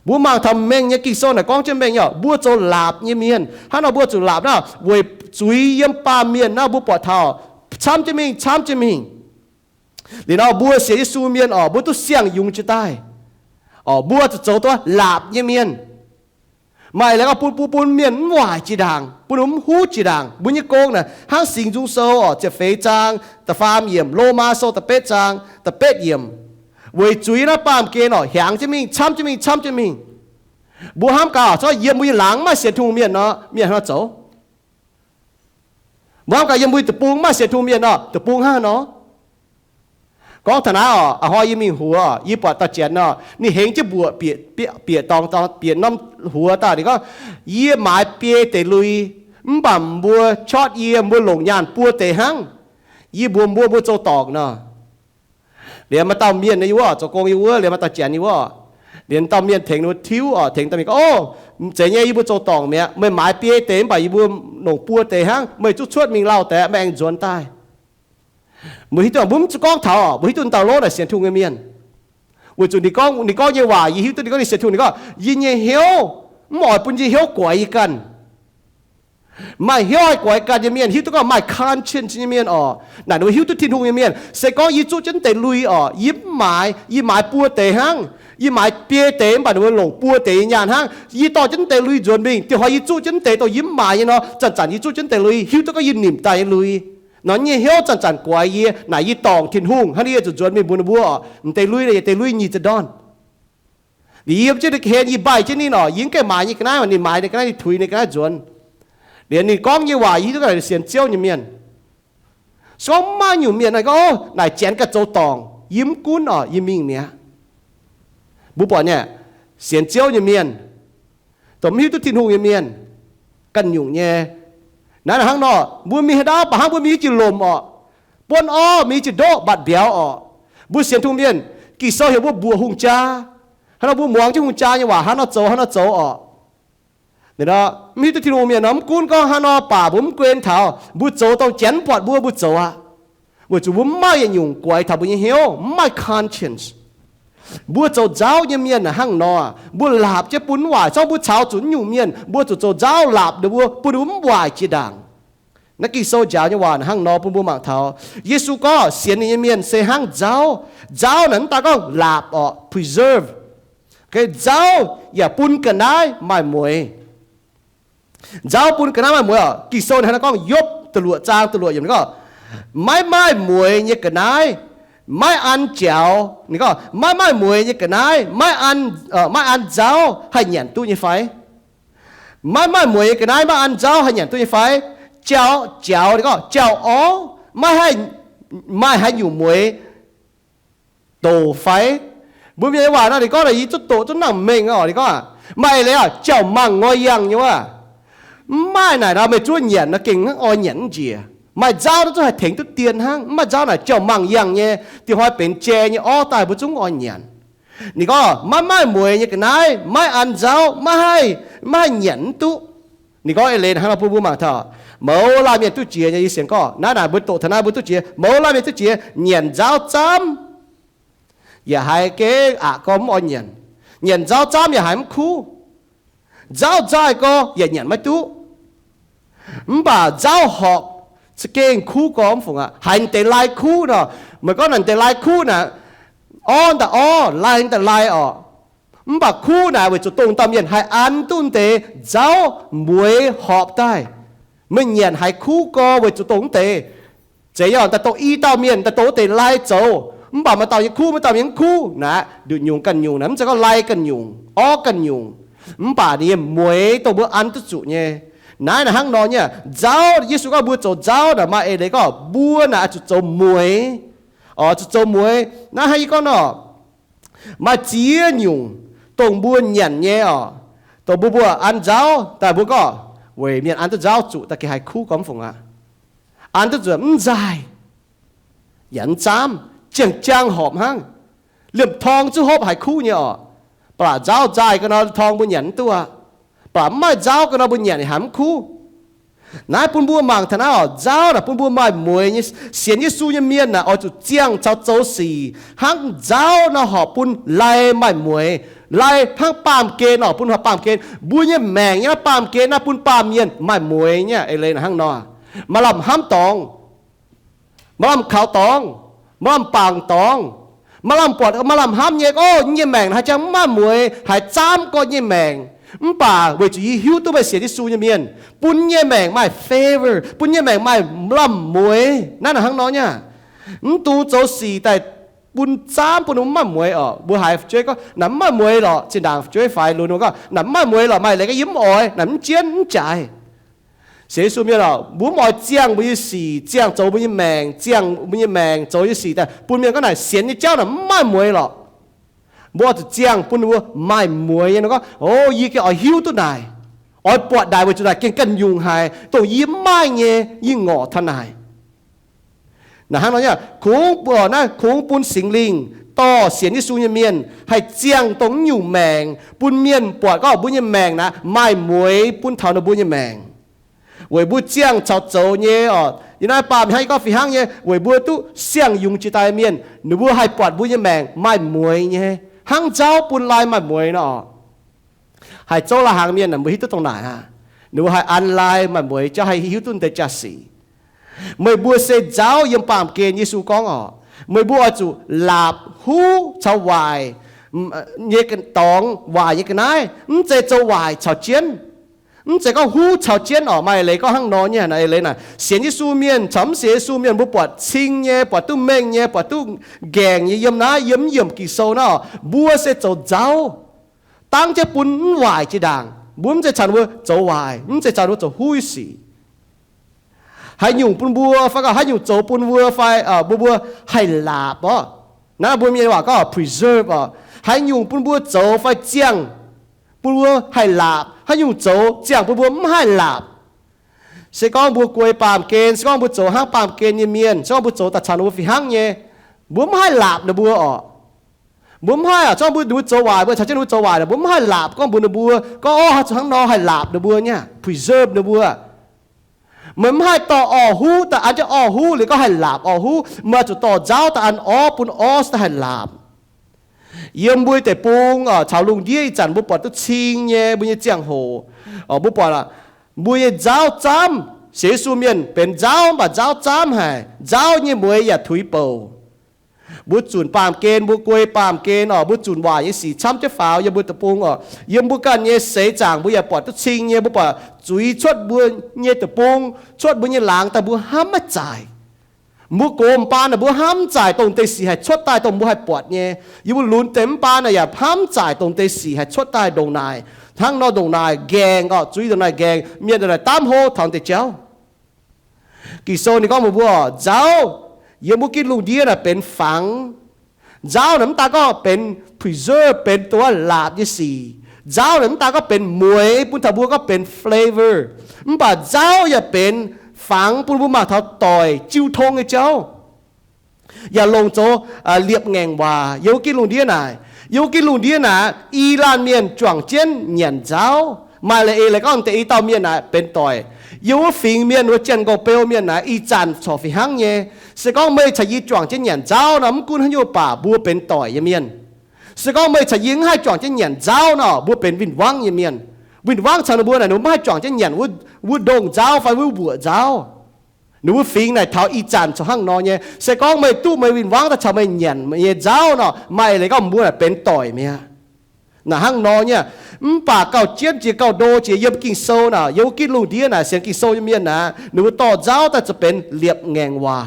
Mbuo mangc taux Mengh nyei Ging-Sou naaic gorngv jienv mengh nyei, mbuo zoux laapc nyei mienh. Hnangv nor mbuo zuqc laapc naaiv weic zuiz yiem baamh mienh naaiv mbuo buatc taux camv jienv mingh, camv jienv mingh. Liuz nor mbuo sienx Yesu mienh oc, mbuo duqv siang-yungz jiex daaih oc, mbuo zuqc zoux duqv laapc nyei mienh. Maaih leiz gorngv bun, bun, bun mienh mv waaic jiex ndaangc, bun mv huv jiex ndaangc. Mbuo nyei gong naaic hnangv Singx Nzung Sou oc, ziepc feix zaang da'faam yiemc, Lomaa Sou da'betv zaang da'betv yiemc. Weic zuiz naaiv baamh gen oc, hiaangx jienv mingh, camv jienv mingh, camv jienv mingh. Mbuo hnamv gaax, se gorngv yiem mbuo nyei laangz maaih sienx Tin-Hungh mienh nor, mienh hnangv nor zoux. Mbuo hnamv gaax, yiem mbuo deic-bung maaih sienx Tin-Hungh mienh nor, deic-bung hnangv nor. Gorngv taux naaiv oc, a'hnoi yie mingh huox, yie buatc dauh janx nor, ninh hengx jienv mbuoqc bieqc, bieqc, bieqc dorngx, dorngx, bieqc norm huox daaih, ninh gorngv, yie maaiz biei deix lui, mv baac mbuo corc yie, mbuo longc nyaanh buo deix hnangv. Yie mbuox mbuo, mbuo zoux dorngc nor. Liuz maaih dauh mienh nyei wuov, zoux gong nyei wuov, liuz maaih dauh janx nyei wuov. Liuz dauh mienh tengx ninh mbuo tiuv oc, tengx dauh mienh gorngv, o, zeiz nyei, yie mbuo zoux dorngc mi'aqv. Meih maaiz biei deix mv baac yie mbuo longc buo deix hnangv. Meih zuqc cuotv mingh lauh deix, meih aengx nzuonx daaih. Mbuo hiuv duqv, mbuo mv zuqc gorngv taux oc, mbuo hiuv duqv dauh lov naaic sienx Tin-Hungh nyei mienh. Weic zuqc ninh gorngv, ninh gorngv nyei waac yie hiuv duqv ninh gorngv ninh sienx Tin-Hungh. Ninh gorngv, yie nyei hnyouv mv oix bun yie hnyouv guaix yie ganh. Maaih hnyouv haih guaix ganh nyei mienh hiuv duqv gorngv maaih conscience nyei mienh oc. Naaic ninh mbuo hiuv duqv Tin-Hungh nyei mienh. Se gorngv yie zuqv jienv deix lui oc, yie mv maaiz, yie maaiz buo deix hnangv, yie maaiz biei deix mv baac ninh mbuo longc buo deix nyei nyaanh hnangv. Yie dorh jienv deix lui nzuonx mingh, dieh hnoi yie zuqv jienv deix dongh yie mv maaiz nyei nor, zanc-zanc yie zuqv jienv deix lui, hiuv duqv gorngv yie nimc daaih nyei lui. Nor nyei hnyouv zanc-zanc guaix yie, naaic yie dorngc Tin-Hungh hnangv, yie zuqc nzuonx mingh mbuox ninh mbuo oc, m'deix lui naaic yie deix lui nyic ziepc ndorn. Liuz yie yiem jienv ninh ga'hlen, yie mbaih jienv ninh oc, yie mv gaengh maaiz nyei ga'naaiv, ninh maaiz ninh ga'naaiv, ninh tuix ninh ga'naaiv nzuonx. Liuz ninh gorngv nyei waac yie hiuv duqv naaic sienx Ziouv nyei mienh. Se gorngv maiv nyungc mienh naaic gorngv, o, naaic janx ganh zoux dorngc, yie mv gunv oc, yie mingh mi'aqv. Mbuo buatc nyei, sienx Ziouv nyei mienh, dongh mv hiuv duqv Tin-Hungh nyei mienh, ganh nyungc nyei. Naaiv hnangv nor, mbuo mingh haaix ndau baac hnangv mbuo mingh jiex lomc oc, buonv orv mingh jiex ndoqv mbatc mbiauz oc, Mbuo sienx Tin-Hungh mienh, Ging-Sou heuc mbuo mbuoqc hungh jaa. Hnangv nor mbuo muangx jienv hungh jaa nyei waac hnangv nor zoux, hnangv nor zoux orqc. Mv hiuv duqv Tin-Hungh mienh nor, mv gunv gorngv hnangv nor baac mbuo mv guen taux, mbuo zoux dongh janx mv buatc mbuo, mbuo zoux aqv. Weic zuqc mbuo mv maaih yietc nyungc guaix taux mbuo nyei hnyouv, mv maaih conscience. Mbuo zoux nzauv nyei mienh hnangv nor, mbuo laapc jienv bun mv waaic. Zorqv mbuo caux zuqc nyungc mienh, mbuo zuqc zoux nzauv laapc ninh mbuo, bun ninh mbuo mv waaic jiex ndaangc. Naaiv Ging-Sou njaaux nyei waac hnangv nor bun mbuo mangc taux, Yesu gorngv sienx ninh nyei mienh se hnangv nzauv. Nzauv naaic mv daan gorngv laapc orqc, preserve. Nzauv yaac bun ga'naaiv maaih mueix. Nzauv bun ga'naaiv maaih mueix orqc. Ging-Sou hnangv naaiv gorngv, Yopv da'luoqc zaang da'luoqc yiemc ninh gorngv, maiv maaih mueix nyei ga'naaiv maiv an jaux. Ninh gorngv maiv maaih mueix nyei ga'naaiv maiv an, maiv an nzauv haih nyanc duqv nyei fai? Maiv maaih mueix nyei ga'naaiv maiv an nzauv haih nyanc duqv nyei fai? Jauv, jaux, ninh gorngv jauv orv maiv haih, maaih haaix nyungc mueix doc fai? Mbuo mienh nyei waac nor, ninh gorngv naaic yie zuqc doqc zuqc nangc mengh orqc. Ninh gorngv maaih eix leiz orqc, jauv mangc ngoi yangh nyei wuov. Mv maaih naaic nor meih zuov nyanc nor gengh hnangv oix nyanc mv njiec. Maaih nzauv nor zuqc haih tengx duqv dien hnangv. Mv maaih nzauv naaic jauv mangc yangh nyei, diuh hnoi benx jai nyei orv daaih mbuo zungv oix nyanc. Ninh gorngv maiv maaih mueix nyei ga'naaiv maiv an nzauv, maiv haih, maiv haih nyanc mv duqv. Ninh gorngv eix leiz hnangv nor bun mbuo mangc taux, mouz laanh mienh duqv jiex nyei. Yie sienx gorngv naaiv naaic mbuo doqc taux naaiv mbuo duqv jiex, mouz laanh mienh duqv jiex nyanc nzauv zaamv yaac haiz gengh aqc gorx mv oix nyanc. Nyanc nzauv zaamv yaac haiz mv kuv. Nzauv nzaaih gorx yaac nyanc maiv duqv. Mv baac nzauv horpc za'gengh kuv gorx mv fungc aqv. Haiz deix lai kuv nor, meih gorngv naaic deix lai kuv naaic, orv daaih orv, lai daaih lai orqc. Mv baac kuv naaic weic zuqc dongh dauh mienh haih an duqv deix nzauv mueix horpc daaih. Meih nyanc haiz kuv gorx weic zuqc dongh deix. Zeiz yaac daaih dongh i dauh mienh daaih dongh wuov deix lai zoux, mv baac maaih dauh nyei kuv, maaih dauh mienh mv kuv. Naaiv nduqc nyungc ganh nyungc naaiv, mv zeiz gorngv lai ganh nyungc, orv ganh nyungc. Mv baac ninh nyei mueix dongh mbuo an duqv zuqc nyei. Naaiv naaic hnangv nor nyei. Nzauv, Yesu gorngv mbuo zoux nzauv naaic maaih eix leiz gorngv mbuo naaic oix zuqc zoux mueix. Oix zuqc zoux mueix. Naaiv hnangv yie gorngv nor, maaih ziex nyungc dongh mbuo nyanc nyei orqc, dongh mbuo, mbuo an nzauv daaih mbuo gorngv weic mienh an duqv nzauv zuqc daaih gengh haih kuv gorx mv fungc aqv. An duqv zuqc mv nzaaih, yaac mv zaamv, jangx-jangx horpc hnangv. Liemh torng zuqc hopv haih kuv nyei orqc. Ba'laqc nzauv nzaaih ga'nor torng mbuo nyanc mv duqv aqv. Ba'laqc mv maaih nzauv ga'nor mbuo nyanc yaac haih mv kuv. Naaiv bun mbuo mangc taux naaiv orqc, nzauv naaic bun mbuo maaih mueix nyei. Sienx Yesu nyei mienh naaic oix zuqc ziangh caux zoux sic hnangv nzauv nor horpc bun lai maaih mueix. Lai hnangv baamh gen nor horpc bun baamh gen. Mbuo nyei maengc nyei naaiv baamh gen naaiv bun baamh mienh maaih mueix nyei. Eix leiz naaic hnangv nor, maaih lamh hnamv dorngx, maaih lamh kaux dorngx, maaih lamh bangc dorngx, maaih lamh buatc, maaih lamh hnamv nyei, o, yie nyei maengc naaiv haaix jangx mv maaih mueix, haiz zaamv gorx yie nyei maengc. Mv baac weic zuqc yie hiuv duqv meih sienx Yesu nyei mienh, bun yie nyei maengc maaih favor, bun yie nyei maengc maaih lamh mueix. Naaiv naaic hnangv nor nyei. Mv dungx zoux sic daaih bun zaamv bun ninh mbuo mv maaih mueix orqc. Mbuo haiz fu'jueiv gorngv naaic mv maaih mueix lorqc, zinh ndaangc fu'jueiv faix lunx gorngv naaic mv maaih mueix lorqc, maaih leiz gorngv yie mv oix, naaic mv jienv mv jaaix. Sienx Yesu mienh orqc, mbuo mv oix ziangh mbuo nyei sic, ziangh zoux mbuo nyei maengc, ziangh mbuo nyei maengc zoux nyei sic daaih bun mienh gorngv naaic sienx nyei jauv naaic mv maaih mueix lorqc. Mbuo oix zuqc ziangh bun ninh mbuo maaih mueix nyei. Ninh gorngv, o, yie gengh oix hiuv duqv naaic, oix buatc naaic weic zuqc naaic gengh ganh nyungc haic, dongh yie mv maaih nyei yie ngorc taux naaic. Naaic hnangv nor nyei, kungx, naaiv kungx bun Singx Lingh dorh sienx Yesu nyei mienh haih ziangh dongh nyungc maengc bun mienh buatc gorngv mbuo nyei maengc naaic maaih mueix bun taux ninh mbuo nyei maengc. Weic mbuo ziangh caux zoux nyei orqc, yie naaiv baamh hnangv yie gorngv fih hnangv nyei, weic mbuo duqv siang-yungz jiex daaih mienh, ninh mbuo haih buatc mbuo nyei maengc maaih mueix nyei, hnangv nzauv bun lai maaih mueix nor orqc. Haih zouv lai-hnaangx mienh naaic mbuo hiuv duqv dongh naaic aqv. Ninh mbuo haih an lai maaih mueix jauv, haih hiuv duqv deix jaa-sic. Meih mbuo se nzauv yiem baamh gen, Yesu gorngv orqc. Meih mbuo oix zuqc laapc huv caux waaic nyei dorngx, waaic nyei ga'naaiv, mv zeiz zoux waaic caux jienv. Mv zeiz gorngv huv caux jienv orqc. Maaih leiz gorngv hnangv nor nyei, naaiv leiz naaic sienx Yesu mienh caux mv sienx Yesu mienh mbuo buatc cing nyei, buatc duqv mengh nyei, buatc duqv nqaengc nyei yiem naaiv, yiem mv yiemc Ging-Sou naaiv orqc, mbuo se zoux nzauv, dangv jienv bun mv waaic jiex ndaangc. Mbuo mv zeiz caux ninh mbuo zoux waaic, mv zeiz caux ninh mbuo zoux huv nyei sic. Haaix nyungc bun mbuo fai gorngv haaix nyungc zoux bun mbuo fai, mbuo, mbuo haih laapc orqc. Naaiv mbuo mienh waac gorngv preserve orqc. Haaix nyungc bun mbuo zoux fai ziangh bun mbuo haih laapc, haaix nyungc zoux ziangh bun mbuo mv haih laapc. Se gorngv mbuo guei baamh gen, se gorngv mbuo zoux hnangv baamh gen nyei mienh, se gorngv mbuo zoux daaih caux ninh mbuo fih hnangv nyei, Mbuo mv haih laapc ninh mbuo orqc. Mbuo mv haih, aa, zorqv mbuo, ninh mbuo zoux waaic, mbuo caux jienv ninh mbuo zoux waaic, mbuo mv haih laapc gorngv mbuox ninh mbuo, gorngv, orv, zuqc hnangv nor haih laapc ninh mbuo nyei, preserve ninh mbuo. Meih mv haih dorh orv huv daaih an jienv orv huv liuz gorngv haih laapc orv huv. Meih zuqc dorh nzauv daaih an orv bun orv se daaih haih laapc. Yiem mbuo nyei deic-bung, caux lungh ndiev ih zanc mbuo buatc duqv cing nyei mbuo nyei ziangh hoc, mbuo buatc, mbuo nyei nzauv zaamv. Sienx Yesu mienh benx nzauv, mv baac nzauv zaamv haic. Nzauv nyei mueix yaac tuix bouc. Mbuo zunc baamh gen, mbuo guei baamh gen orqc, mbuo zunc waaic nyei sic camv jienv faaux yiem mbuo deic-bung orqc. Yiem mbuo ganh nyei seix zaangc mbuo yaac buatc duqv cing nyei. Mbuo buatc zuiz cuotv mbuo nyei deic-bung, cuotv mbuo nyei laangz daaih mbuo hnamv maiv zaaic. Mbuo gox m'baan naaic mbuo hnamv zaaic dongh deix sic haih cuotv daaih dongh mbuo haih buatc nyei. Yie mbuo lunx deix m'baan naaic yaac hnamv zaaic dongh deix sic haih cuotv daaih ndongc naaic. Hnangv nor ndongc naaic nqaengc orqc, zuiz ndongc naaic nqaengc, mienh ndongc naaic daamv hlo taux deix jauv. Ging-Sou ninh gorngv mbuox mbuo, nzauv yiem mbuo gitv lungh ndiev naaic benx fangx. Nzauv naaic mv daan gorngv benx preserve, benx dongh laapc nyei sic. Nzauv naaic mv daan gorngv benx mueix bun taux mbuo gorngv benx flavor, mv baac nzauv yaac benx fangx bun mbuo mangc taux doic jiu tong nyei jauv, yaac longc zoux liepc ngaengc waac yiem wuov gitv lungh ndiev naaic. Yiem wuov gitv lungh ndiev naaic, i laanh mienh juangc jienv nyanc nzauv. Maaih leiz eix leiz gorngv deix i dauh mienh naaic benx doic. Yiem wuov fingx mienh, wuov Janx-Nqorngv-Beu mienh naaic, ih zanc corc fih hnangv nyei. Se gorngv meih caux yie juangc jienv nyanc nzauv nor, mv gunv haaix nyungc baac mbuo benx doic nyei mienh. Se gorngv meih caux yie mv haih juangc jienv nyanc nzauv nor, mbuo benx win-wangv nyei mienh. Win-wangv caux ninh mbuo naaic, ninh mbuo mv haih juangc jienv nyanc wuov, wuov ndongh nzauv fai wuov mbuoqc nzauv. Ninh mbuo fingx naaic taux ih zanc corc hnangv nor nyei. Se gorngv meih duqv meih win-wangv daaih caux meih nyanc meih nyei nzauv nor, maaih leiz gorngv mbuo naaic benx doic mi'aqv. Naaic hnangv nor nyei. Mv baac gauh jienv jiex gauh ndo jiex yiem Ging-Sou naaic, yiem wuov gitv lungh ndiev naaic, sienx Ging-Sou nyei mienh naaic, ninh mbuo dorh nzauv daaih zoux benx liepc ngaengc waac.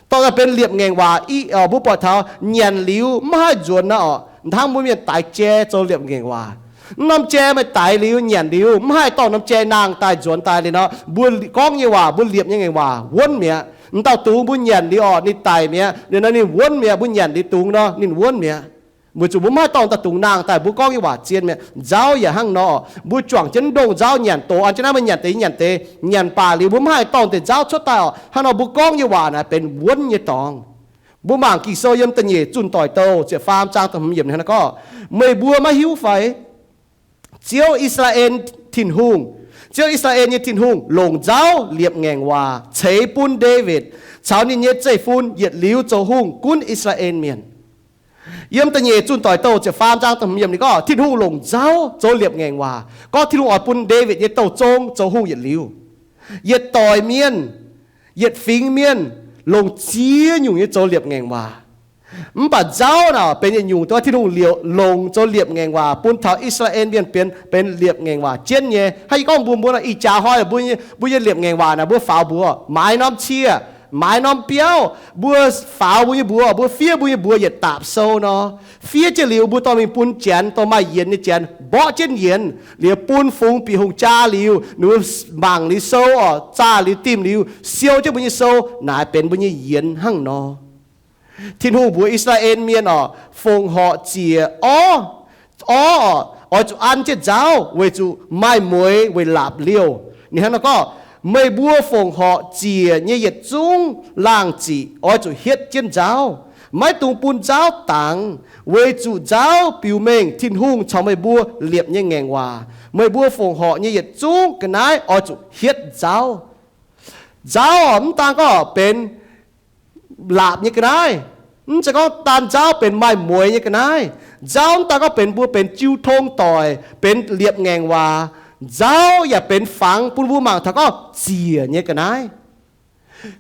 Dorh daaih benx liepc ngaengc waac, mbuo buatc taux nyanc liuz mv haih nzuonx nor orqc, hnangv mbuo mienh daix jai zoux liepc ngaengc waac. Mv norm jai meih daix liuz nyanc liuz mv haih dorh norm jai nangh daaih nzuonx daaih liuz nor, mbuo gorngv nyei waac, mbuo liepc nyei ngaengc waac wuonv mi'aqv. M'dauh dungz mbuo nyanc liuz orqc, ninh daic mi'aqv. Liuz nor ninh wuonv mi'aqv. Mbuo nyanc liuz dungz nor ninh wuonv mi'aqv. Weic zuqc mbuo mv haih dorh m'dauh dungz nangh daaih mbuo gorngv nyei waac zien mi'aqv. Nzauv yaac hnangv nor. Mbuo juangc jienv ndongh nzauv nyanc doz, an jienv naaiv meih nyanc deix, yie nyanc deix, nyanc baac liuz mbuo mv haih dorh deix nzauv cuotv daaih orqc, hnangv nor mbuo gorngv nyei waac naaic benx wuonv nyei dorngx. Mbuo mangc Ging-Sou yiem Da'nyeic Zunh Doic Douh ziepc faam zaang da'hmz yiemc hnangv naaiv gorngv, meih mbuo maiv hiuv fai? Ziouv, I^saa^laa^en Tin-Hungh, Ziouv, I^saa^laa^en nyei Tin-Hungh longc nzauv liepc ngaengc waac ceix bun Ndaawitv caux ninh nyei zeiv-fun yietc liuz zoux hungh gunv I^saa^laa^en Mienh. Yiem Da'nyeic Zunh Doic Douh ziepc faam zaang da'hmz yiemc ninh gorngv Tin-Hungh longc nzauv zoux liepc ngaengc waac, gorngv Tin-Hungh oix bun Ndaawitv nyei douh zong zoux hungh yietc liuz. Yietc doic mienh, yietc fingx mienh longc ziex nyungc nyei zoux liepc ngaengc waac. Mv baac nzauv naaic benx yietc nyungc dongh Tin-Hungh longc zoux liepc ngaengc waac bun taux I^saa^laa^en Mienh benx, benx liepc ngaengc waac jienv nyei. Hnangv yie gorngv mbuox mbuo nor, ih jaax hnoi mbuo, mbuo nyei liepc ngaengc waac naaic mbuo faaux mbuox maaiz norm cie, maaiz norm biauv, mbuo faaux mbuo nyei mbuox, mbuo fiev mbuo nyei mbuox yietc daapc sou nor, fiev jienv liuz mbuo dorh mingh bun Janx, dorh maaih yienx nyei Janx mborqv jienv yienx liuz bun fungx bieqc hungh jaa liuz, ninh mbuo mangc liuz sou orqc, zaah liuz dimh liuz siou jienv mbuo nyei sou naaic benx mbuo nyei yienx hnangv nor. Tin-Hungh mbuox I^saa^laa^en Mienh orqc, fongc horc ziec orv, orv orqc, oix zuqc an jienv nzauv weic zuqc maaih mueix weic laapc liouh. Ninh hnangv nor gorngv, meih mbuo fongc horc ziec nyei yietc zungv laangh ziqc oix zuqc hietv jienv nzauv. Maiv dungx bun nzauv dangx, weic zuqc nzauv biux mengh Tin-Hungh caux meih mbuo liepc nyei ngaengc waac. Meih mbuo fongc horc nyei yietc zungv ga'naaiv oix zuqc hietv nzauv. Nzauv orqc, mv daan gorngv benx laapc nyei ga'naaiv. Mv zeiz gorngv daan nzauv benx maaih mueix nyei ga'naaiv. Nzauv mv daan gorngv benx mbuo benx jiu tong doic, benx liepc ngaengc waac. Nzauv yaac benx fangx bun mbuo mangc taux gorngv ziec nyei ga'naaiv.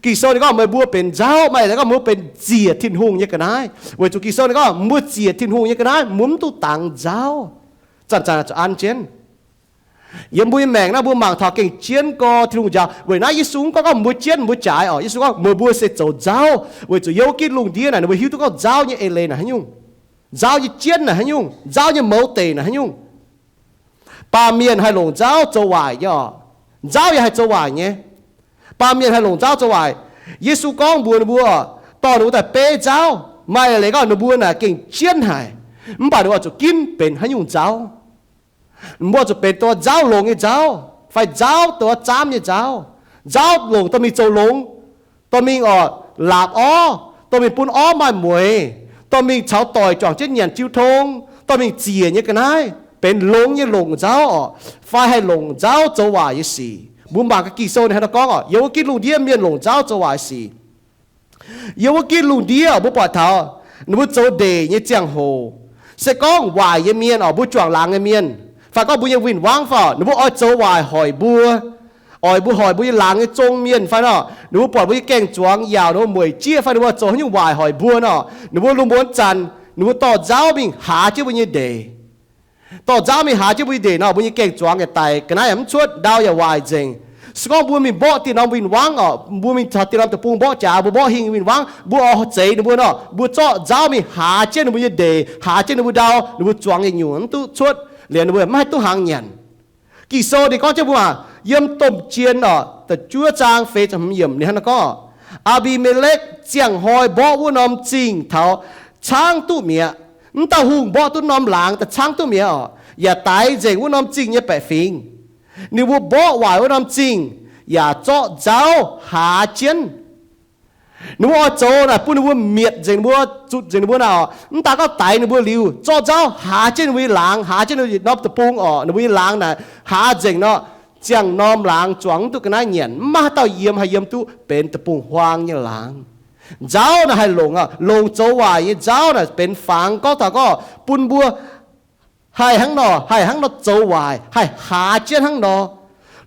Ging-Sou ninh gorngv meih mbuo benx nzauv, maaih deix gorngv mbuo benx ziec Tin-Hungh nyei ga'naaiv. Weic zuqc Ging-Sou ninh gorngv mbuo ziec Tin-Hungh nyei ga'naaiv, mbuo mv duqv dangx nzauv. Zanc-zanc zuqc an jienv. Yiem mbuo nyei maengc naaiv mbuo mangc taux gengh jienv gorx Tin-Hungh njaaux. Weic naaiv Yesu mv gorngv gorngv mbuo jienv mbuo jaaix orqc. Yesu gorngv meih mbuo se zoux nzauv, weic zuqc yiem gitv lungh ndiev naaic ninh mbuo hiuv duqv gorngv nzauv nyei eix leiz naaic haaix nyungc, nzauv nyei jienv naaic haaix nyungc, nzauv nyei mouz deic naaic haaix nyungc. Baamh mienh haih longc nzauv zoux waaic nyei orqc. Nzauv yaac haih zoux waaic nyei. Baamh mienh haih longc nzauv zoux waaic. Yesu gorngv mbuox ninh mbuo, dorh ninh mbuo daaih beiv nzauv. Maaih leiz gorngv ninh mbuo naaic gengh jienv haic, mv baac ninh mbuo oix zuqc ginv benx haaix nyungc nzauv. Mbuo zuqc benx dongh nzauv longx nyei nzauv, fai nzauv dongh zaamv nyei nzauv. Nzauv longc dorh mingh zoux longx, dorh mingh orqc, laapc orv, dorh mingh bun orv maaih mueix, dorh mingh caux doic juangc jienv nyanc jiu tong, dorh mingh ziec nyei ga'naaiv, benx longx nyei longc nzauv orqc, fai haih longc nzauv zoux waaic nyei sic. Mbuo mangc gaax Ging-Sou ninh hnangv naaiv gorngv orqc, yiem wuov gitv lungh ndiev mienh longc nzauv zoux waaic sic. Yiem wuov gitv lungh ndiev mbuo buatc taux ninh mbuo zoux ndeic nyei ziangh hoc, se gorngv waaic nyei mienh orqc, mbuo juangc laangz nyei mienh, fai gorngv mbuo nyei win-wangv fai orqc, ninh mbuo oix zoux waaic hoic mbuo, oix mbuo hoic mbuo nyei laangz nyei zong mienh fai orqc, ninh mbuo buatc mbuo nyei gaeng-zuangx yaauc, ninh mbuo mueic jieqv fai ninh mbuo zoux haaix nyungc waaic hoic mbuo nor, ninh mbuo lungh muonz zanc ninh mbuo dorh nzauv mingh haaz jienv mbuo nyei ndeic. Dorh nzauv mingh haaz jienv mbuo nyei ndeic nor, mbuo nyei gaeng-zuangx yaac daic, ga'naaiv yaac mv cuotv, ndau yaac waaic nzengc. Se gorngv mbuo mingh mborqv dieh norm win-wangv orqc, mbuo mingh taux dieh norm deic-bung mborqv jaax, mbuo mborqv hingh win-wangv, mbuo oix zeix ninh mbuo nor, mbuo zorqv nzauv mingh haaz jienv ninh mbuo nyei ndeic, haaz jienv ninh mbuo ndau, ninh mbuo zuangx yietc nyungc mv duqv cuotv, liuz ninh mbuo maiv haih duqv hnaangx nyanc. Ging-Sou ninh gorngv jienv mbuo aac, yiem Domh Jien orqc, da'juov zaang feix ziepc hmz yiemc ninh hnangv naaiv gorngv, Aa^mbi^me^lekv ziangh hnoi mborqv wuov norm zingh taux caangv duqv mi'aqv. Mv dauh hungh mborqv duqv norm laangz daaih caangv duqv mi'aqv orqc, yaac daix nzengc wuov norm zingh nyei baeqc fingx. Ninh mbuo mborqv waaic wuov norm zingh, yaac zorqv nzauv haaz jienv. Ninh mbuo oix zoux naaic bun ninh mbuo mietc nzengc ninh mbuo, zutc nzengc ninh mbuo naaic orqc. Mv daaih gorngv daix ninh mbuo liuz, zorqv nzauv haaz jienv ninh mbuo nyei laangz, haaz jienv ninh mbuo norm deic-bung orqc, ninh mbuo nyei laangz naaic haaz nzengc nor, ziangh norm laangz zuangx mv duqv ga'naaiv nyanc, mv maaih haaix dauh yiem haih yiem duqv benx deic-bung-huaang nyei laangz. Nzauv naaic haih longc, longc zoux waaic nyei nzauv naaic benx fangx gorngv taux gorngv bun mbuo haih hnangv nor, haih hnangv nor zoux waaic, haih haaz jienv hnangv nor.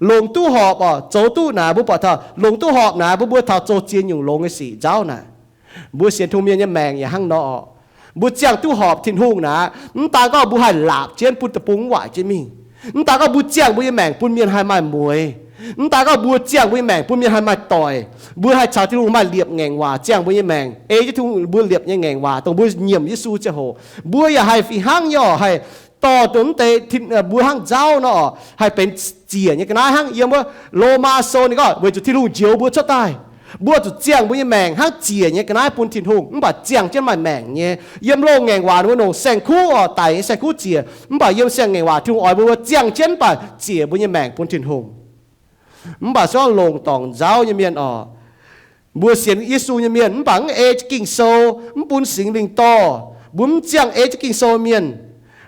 Longc duqv horpc orqc, zoux duqv naaic mbuo buatc taux longc duqv horpc naaic mbuo, mbuo taux zoux ziex nyungc longx nyei sic nzauv naaic. Mbuo sienx tungh mienh nyei maengc yaac hnangv nor orqc. Mbuo ziangh duqv horpc Tin-Hungh naaic, mv daan gorngv mbuo haih laapc jienv bun deic-bung mv waaic jienv mingh. Mv daan gorngv mbuo ziangh mbuo nyei maengc bun mienh haih maaih mueix. Mv daan gorngv mbuo ziangh mbuo nyei maengc bun mienh haih maaih doic. Mbuo haih caux Tin-Hungh maaih liepc ngaengc waac ziangh mbuo nyei maengc, ei jienv Tin-Hungh mbuo liepc nyei ngaengc waac dongh mbuo nyiemc Yesu ziangh hoc. Mbuo yaac haih fih hnangv nyei orqc, haih dorh dongh mv deix mbuo hnangv nzauv nor orqc, haih benx ziec nyei ga'naaiv hnangv. Yiem wuov Lomaa Sou ninh gorngv weic zuqc Tin-Hungh njoux mbuo cuotv daaih, mbuo zuqc ziangh mbuo nyei maengc hnangv ziec nyei ga'naaiv bun Tin-Hungh, mv baac ziangh jienv maaih maengc nyei. Yiem loz-ngaengc waac ninh mbuo longc saeng-kuv orqc, daic nyei saeng-kuv ziec, mv baac yiem siang-ngaengc waac Tin-Hungh oix mbuo ziangh jienv mv baac ziec mbuo nyei maengc bun Tin-Hungh. Mv baac se gorngv longc dorngc nzauv nyei mienh orqc, mbuo sienx Yesu nyei mienh mv baac mv ei jienv Ging-Sou, mv bun Singx Lingh dorh, mbuo mv ziangh ei jienv Ging-Sou mienh.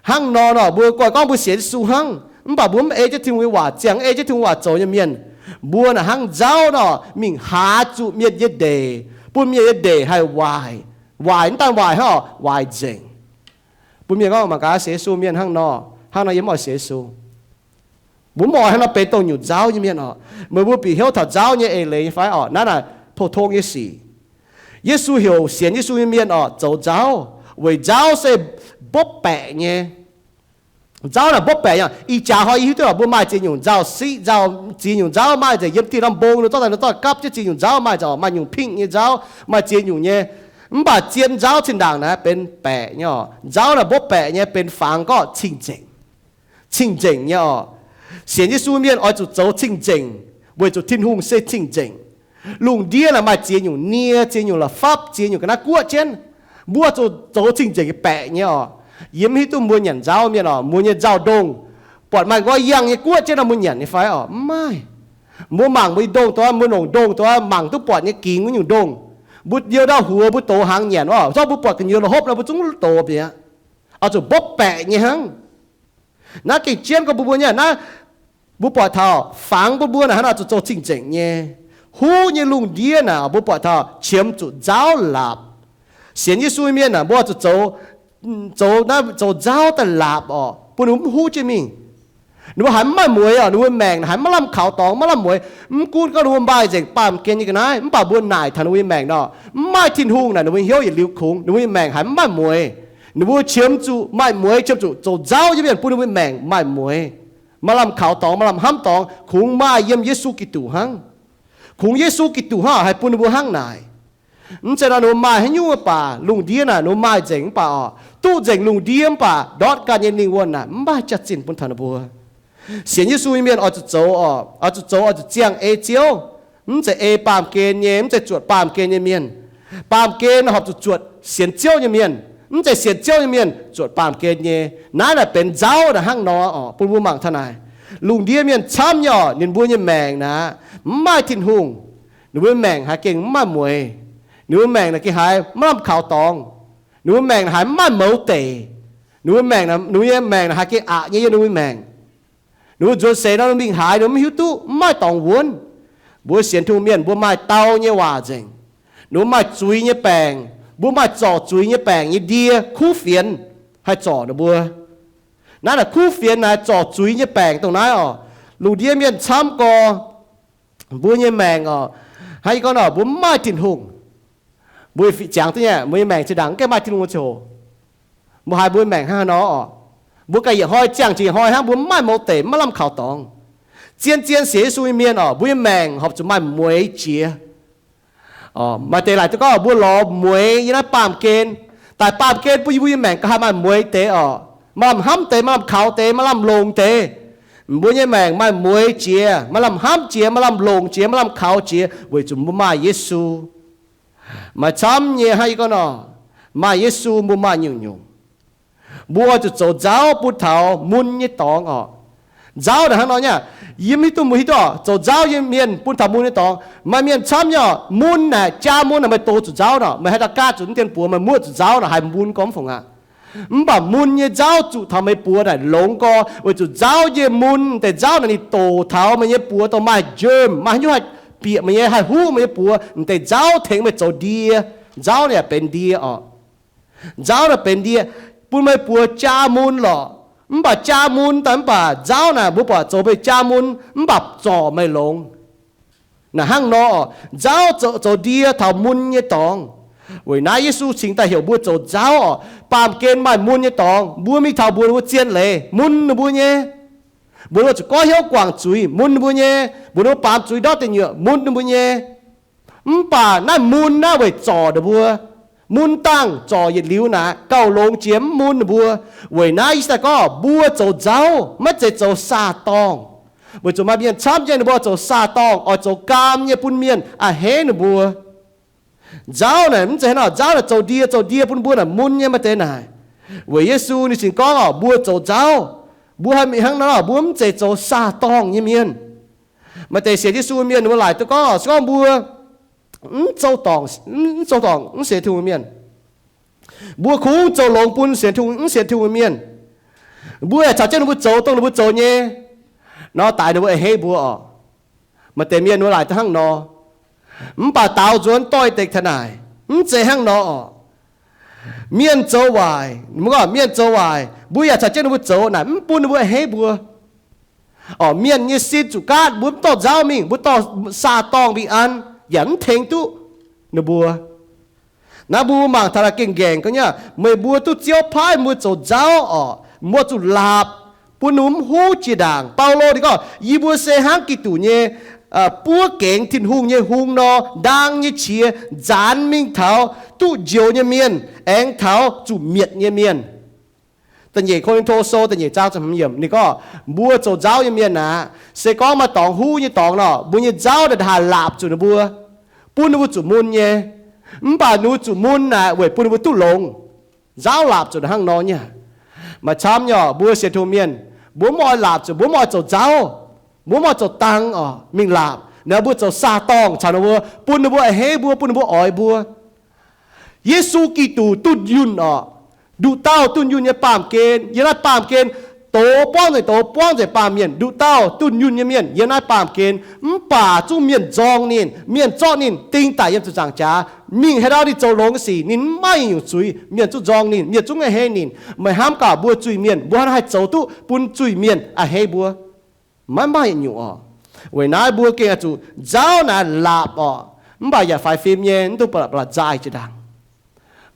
Hnangv nor nor mbuo guai gorngv mbuo sienx Yesu hnangv, mv baac mbuo mv ei jienv Tin-Hungh nyei waac ziangh, ei jienv Tin-Hungh waac zoux nyei mienh, mbuo naaic hnangv nzauv nor mingh haaz zuqc mienh nyei ndeic, bun mienh nyei ndeic haih waaic. Waaic mv daan waaic hnangv orqc, waaic nzengc. Bun mienh gorngv mangc gaax sienx Yesu mienh hnangv nor, hnangv nor yie mv oix sienx Yesu. Mbuo mv oix hnangv nor benx dongh nyungc nzauv nyei mienh orqc. Meih mbuo bieqc hnyouv taux nzauv nyei eix leiz nyei fai orqc? Naaiv naaic pou-tong nyei sic. Yesu heuc sienx Yesu nyei mienh orqc zoux nzauv, weic nzauv se mbopv baeqc nyei. Nzauv naaic mbopv baeqc nyei. Ih jaax hnoi yie hiuv duqv orqc, mbuo maaih ziex nyungc nzauv siqv, nzauv, ziex nyungc nzauv maaih nzengc. Yiem dieh norm mbong ninh zorqv daaih, ninh zorqv gapv jienv ziex nyungc nzauv maaih nzengc orqc, maaih nyungc pingh nyei nzauv, maaih ziex nyungc nyei. Mv baac zien nzauv zinh ndaangc naaiv benx baeqc nyei orqc. Nzauv naaic mbopv baeqc nyei, benx fangx gorngv cing-nzengc. Cing-nzengc nyei orqc. Sienx Yesu mienh oix zuqc zoux cing-nzengc, weic zuqc Tin-Hungh se cing-nzengc. Lungh ndiev naaic maaih ziex nyungc nie, ziex nyungc la'fapv, ziex nyungc ga'naaiv guoqv jienv. Mbuo zuqc zoux cing-nzengc nyei baeqc nyei orqc. Yie mv hiuv duqv mbuo nyanc nzauv mienh orqc, mbuo nyei nzauv ndongh, buatc maaih nqoi yangh nyei guoqv jienv nor mbuo nyanc nyei fai orqc? Mv maaih. Mbuo mangc mbuo nyei ndongh doz, mbuo longc ndongh doz mangc duqv buatc nyei gingx wuov nyungc ndongh. Mbuo liouh ndau huox mbuo dox hnaangx nyanc orqc, zorqv mbuo buatc gu'nyuoz la'hopv nor mbuo zungv dox bieqc. Oix zuqc mbopv baeqc nyei hnangv. Naaiv gengh jienv gorngv bun mbuo nyei naaiv, mbuo buatc taux fangx bun mbuo naaic hnangv naaic zuqc zoux cing-nzengc nyei. Huv nyei lungh ndiev naaic mbuo buatc taux qiemx zuqc nzauv laapc. Sienx Yesu nyei mienh naaic mbuo zuqc zoux, zoux naaiv zoux nzauv daaih laapc orqc, bun ninh mbuo mv huv jienv mingh. Ninh mbuo haiz mv maaih mueix orqc, ninh mbuo maengc haiz maiv lamh kaux dorngx, maiv lamh mueix. Mv gunv gorngv ninh mbuo maaih nzengc baamh gen nyei ga'naaiv, mv baac mbuo naaic taux ninh mbuo nyei maengc nor, mv maaih Tin-Hungh naaic ninh mbuo hnyouv yietc liuz kungx, ninh mbuo nyei maengc haiz mv maaih mueix. Ninh mbuo qiemx zuqc maaih mueix, qiemx zuqc zoux nzauv nyei mienh bun ninh mbuo nyei maengc maaih mueix, maaih lamh kaux dorngx, maaih lamh hnamv dorngx, kungx maaih yiem Yesu Giduc hnangv. Kungx Yesu Giduc hnangv haih bun ninh mbuo hnangv naaic. Mv zeiz nor ninh mbuo maaih haaix nyungc mv baac lungh ndiev naaic ninh mbuo maaih nzengc mv baac orqc, duqv nzengc lungh ndiev mv baac ndortv ganh nyei lingh wuonh naaic mv maaih jaax-zinh bun taux ninh mbuo. Sienx Yesu nyei mienh oix zuqc zoux orqc, oix zuqc zoux, oix zuqc ziangh ei Ziouv. Mv zeiz ei baamh gen nyei, mv zeiz zuotc baamh gen nyei mienh. Baamh gen horpc zuqc zuotc sienx Ziouv nyei mienh. Mv zeiz sienx Ziouv nyei mienh zuotc baamh gen nyei. Naaiv naaic benx nzauv naaic hnangv nor orqc, bun mbuo mangc taux naaic. Lungh ndiev mienh camv nyei orqc, ninh mbuo nyei maengc naaic mv maaih Tin-Hungh, ninh mbuo nyei maengc haiz gengh mv maaih mueix. Ninh mbuo maengc naaic gengh haiz maiv lamh kaux dorngx. Ninh mbuo maengc naaic haiz maiv maaih mouz deic. Ninh mbuo maengc, ninh mbuo nyei maengc naaic haiz gengh aqc nyei yiem ninh mbuo maengc. Ninh mbuo nzuonx seix nor ninh mingh haaix, ninh mbuo maiv hiuv duqv, maiv maaih dorngx wuonv. Mbuo sienx Tin-Hungh mienh mbuo maaih dau nyei waac nzengc. Ninh mbuo maaih zuiz nyei baengc, mbuo maaih zorc zuiz nyei baengc nyei ndie kuv fienx haih zorc ninh mbuo. Naaiv naaic kuv fienx naaic zorc zuiz nyei baengc dongh naaiv oc. Lungh ndiev mienh camv gorx, mbuo nyei maengc oc, hnangv yie gorngv nor, mbuo mv maaih Tin-Hungh. Mbuo ziangx duqv nyei, mbuo nyei maengc zinh ndaangc mv gaengh maaih Tin-Hungh wuov ziangh hoc, mbuo haiz mbuo maengc hnangv haaix nor oc? Mbuo ganh yietc hnoi ziangh jiex yietc hnoi hnangv, mbuo mv maaih mouz deic, maiv lamh kaux dorngx. Zien-zien sienx Yesu nyei mienh oc, mbuo nyei maengc horpc zuqc maaih mueiz jiex. Maaih deix laaic duqv gorngv mbuo lorz mueiz yiem naaiv baamh gen. Daaih baamh gen bun yie mbuo nyei maengc gauh haih maaih mueiz deix oc. Maaih lamh hnamv deix, maaih lamh kaux deix, maaih lamh longc deix. Mbuo nyei maengc maaih mueiz jiex, maaih lamh hnamv jiex, maaih lamh longc jiex, maaih lamh kaux jiex weic zuqc mbuo maaih Yesu. Maaih camv nyei hnangv yie gorngv nor, maaih Yesu mbuo maaih nyungc-nyungc. Mbuo oix zuqc zoux nzauv bun taux mun nyei dorngx oc. Nzauv naaic hnangv nor nyei, yie mv hiuv duqv mbuo hiuv duqv oc, zoux nzauv nyei mienh bun taux mun nyei dorngx. Maaih mienh camv nyei oc, mun naaic, jaa mun naaic meih dox zuqc nzauv nor, meih haih daaih gaatv zuqc mv dien buoz, meih muoqv zuqc nzauv nor, haiz mun gorngv fungc aqv. Mv baac mun nyei nzauv zuqc taux meih buoz naaic longx gorx, weic zuqc nzauv nyei mun, deix nzauv naaic ninh doqc taux meih nyei buoz dongh maaih germ, maaih haaix nyungc haih bieqc meih nyei, haih huv meih nyei buoz, deix nzauv tengx meih zoux ndie. Nzauv naaic yaac benx ndie oc. Nzauv naaic benx ndie, bun meih buoz jaa mun lorqc. Mv baac jaa mun daaih mv baac nzauv naaic mbuo buatc zoux meih jaa mun, mv baac zorc meih longx. Naaic hnangv nor oc, nzauv zoux, zoux ndie taux mun nyei dorngx. Weic naaiv Yesu cingx daaih heuc mbuo zoux nzauv oc. Baamh gen maaih mun nyei dorngx, mbuo mingh taux mbuox ninh mbuo zien leiz, mun ninh mbuo nyei. Mbuox ninh mbuo zuqc goiv hnyouv guangc zuiz, mun ninh mbuo nyei. Mbuox ninh mbuo baamz zuiz ndortv deic nyuoqc, mun ninh mbuo nyei. Mv baac naaiv mun naaiv weic zorc ninh mbuo. Mun dangh zorc yietc liuz naaic gauh longx jiex, mv mun ninh mbuo. Weic naaiv yie daaih gorngv mbuo zoux nzauv maiv zeiz zoux saah-dorngh. Weic zuqc maaih mienh camv nyei ninh mbuo zoux saah-dorngh, oix zoux gaam nyei bun mienh a'hneiv ninh mbuo. Nzauv naaic mv zeiz hnangv nor, nzauv naaic zoux ndie, zoux ndie bun mbuo naaic mun nyei maaih deix naaic. Weic Yesu ninh cingx gorngv oc, mbuo zoux nzauv, mbuo haih mingh hnangv nor, mbuo mv zeiz zoux saah-dorngh nyei mienh. Maaih deix sienx Yesu mienh ninh mbuo laaic duqv gorngv oc, se gorngv mbuo mv zoux dorngc, mv zoux dorngc mv sienx Tin-Hungh mienh, mbuo kungx zoux longx bun sienx Tin-Hungh, mv sienx Tin-Hungh mienh, mbuo yaac caux jienv ninh mbuo zoux dongh ninh mbuo zoux nyei nor, daix ninh mbuo a'hneiv mbuo oc. Maaih deix mienh ninh mbuo laaic duqv hnangv nor. Mv baac daaux nzuonx doix-dekc taux naaic, mv zeiz hnangv nor oc. Mienh zoux waaic, mienh zoux waaic mbuo yaac caux jienv ninh mbuo zoux naaic, mv bun ninh mbuo a'hneiv mbuo. Oc, mienh nyei sin zuqc gaatv, mbuo mv dorh nzauv mingh, mbuo dorh saah-dorngh mingh an, yaac mv tengx duqv ninh mbuo. Naaiv mbuo mangc taux naaic gengh nqaengc gorngv nyei, meih mbuo duqv Ziouv paaiv mbuo zoux nzauv oc, mbuo zuqc laapc bun ninh mbuo mv huv jiex ndaangc. Baulo ninh gorngv, yie mbuo se hnangv Giduc nyei buov gengx Tin-Hungh nyei hung nor, ndaang nyei qiex nzaanx mingh taux duqv njoux nyei mienh aengx taux zuqc mietc nyei mienh. Da'nyeic Ko^lin^to Sou da'nyeic zaang ziepc hmz yiemc ninh gorngv, mbuo zoux nzauv nyei mienh aqv, se gorngv maaih dorngx huv nyei dorngx nor, mbuo nyei nzauv naaic haih laapc zuqc ninh mbuo, bun ninh mbuo zuqc mun nyei. Mv baac ninh mbuo zuqc mun naaic weic bun ninh mbuo duqv longx. Nzauv laapc zuqc hnangv nor nyei. Maaih camv nyei oc, mbuo sienx Tin-Hungh mienh, mbuo mv oix laapc zuqc, mbuo mv oix zoux nzauv, mbuo mv oix zoux dang oc mingh laapc. Naaiv mbuo zoux saah-dorngh caux ninh mbuo, bun ninh mbuo a'hneiv mbuo, bun ninh mbuo oix mbuo. Yesu Giduc dunh yunh oc, nduqc dauh dunh yunh nyei baamh gen yiem naaiv baamh gen, doz buangv nzengc, doz buangv nzengc baamh mienh, nduqc dauh dunh yunh nyei mienh yiem naaiv baamh gen. Mv baac zungv mienh nzorng ninh, mienh zorqv ninh ding daic yiem ziepc nzaangc jaax, mingh haaix ndau ninh zoux longx sic, ninh mv maaih yietc nyungc zuiz, mienh zungv nzorng ninh, mienh zungv a'hneiv ninh. Meih hnamv gaax mbuo zuiz-mienh, mbuo hnangv haaix zoux duqv bun zuiz-mienh a'hneiv mbuo? Maiv maaih yietc nyungc oc. Weic naaiv mbuo gengh oix zuqc nzauv naaic laapc oc, mv baac yaac faix fim nyei, mv dungx ba'laqc nzaaih jiex ndaangc.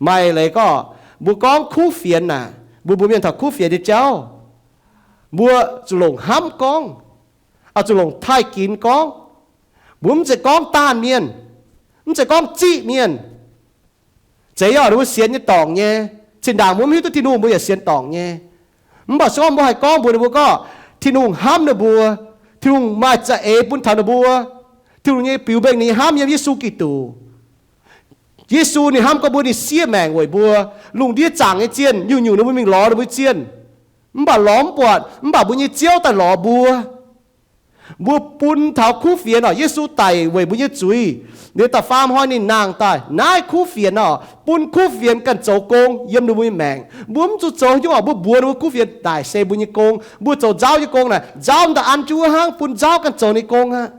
Maaih leiz gorngv, mbuo gorngv kuv fienx naaic, mbuo mbuox mienh taux kuv fienx nyei jauv, mbuo zuqc longc hnamv gorngv, oix zuqc longc taaih ginx gorngv. Mbuo mv zeiz gorngv daanh mienh, mv zeiz gorngv ziqv mienh. Zeiz yaac ninh mbuo sienx nyei dorngc nyei. Zinh ndaangc mbuo mv hiuv duqv Tin-Hungh, mbuo yaac sienx dorngc nyei. Mv baac se gorngv mbuo haih gorngv mbuox ninh mbuo gorngv Tin-Hungh hnamv ninh mbuo, Tin-Hungh maaih za'eix bun taux ninh mbuo, Tin-Hungh nyei biux mengh ninh nyei hnamv yiem Yesu Giduc. Yesu ninh hnamv gorngv mbuo, ninh siev maengc weic mbuo. Lungh ndiev zaangc nyei zienh, nyungc-nyungc ninh mbuo mingh lorz ninh mbuo zienh, mv baac lorz mv buatc, mv baac mbuo nyei Ziouv daaih lorz mbuo. Mbuo bun taux kuv fienx oc. Yesu daic weic mbuo nyei zuiz. Liuz da'faam hnoi ninh nangh daaih, naaiv kuv fienx oc, bun kuv fienx ganh zoux gong yiem ninh mbuo nyei maengc. Mbuo mv zuqc zoux haaix nyungc oc. Mbuo mbuox ninh mbuo kuv fienx naaic se mbuo nyei gong. Mbuo zoux nzauv nyei gong naaic, nzauv daaih an jienv wuov hnangv, bun nzauv ganh zoux ninh gong aqv.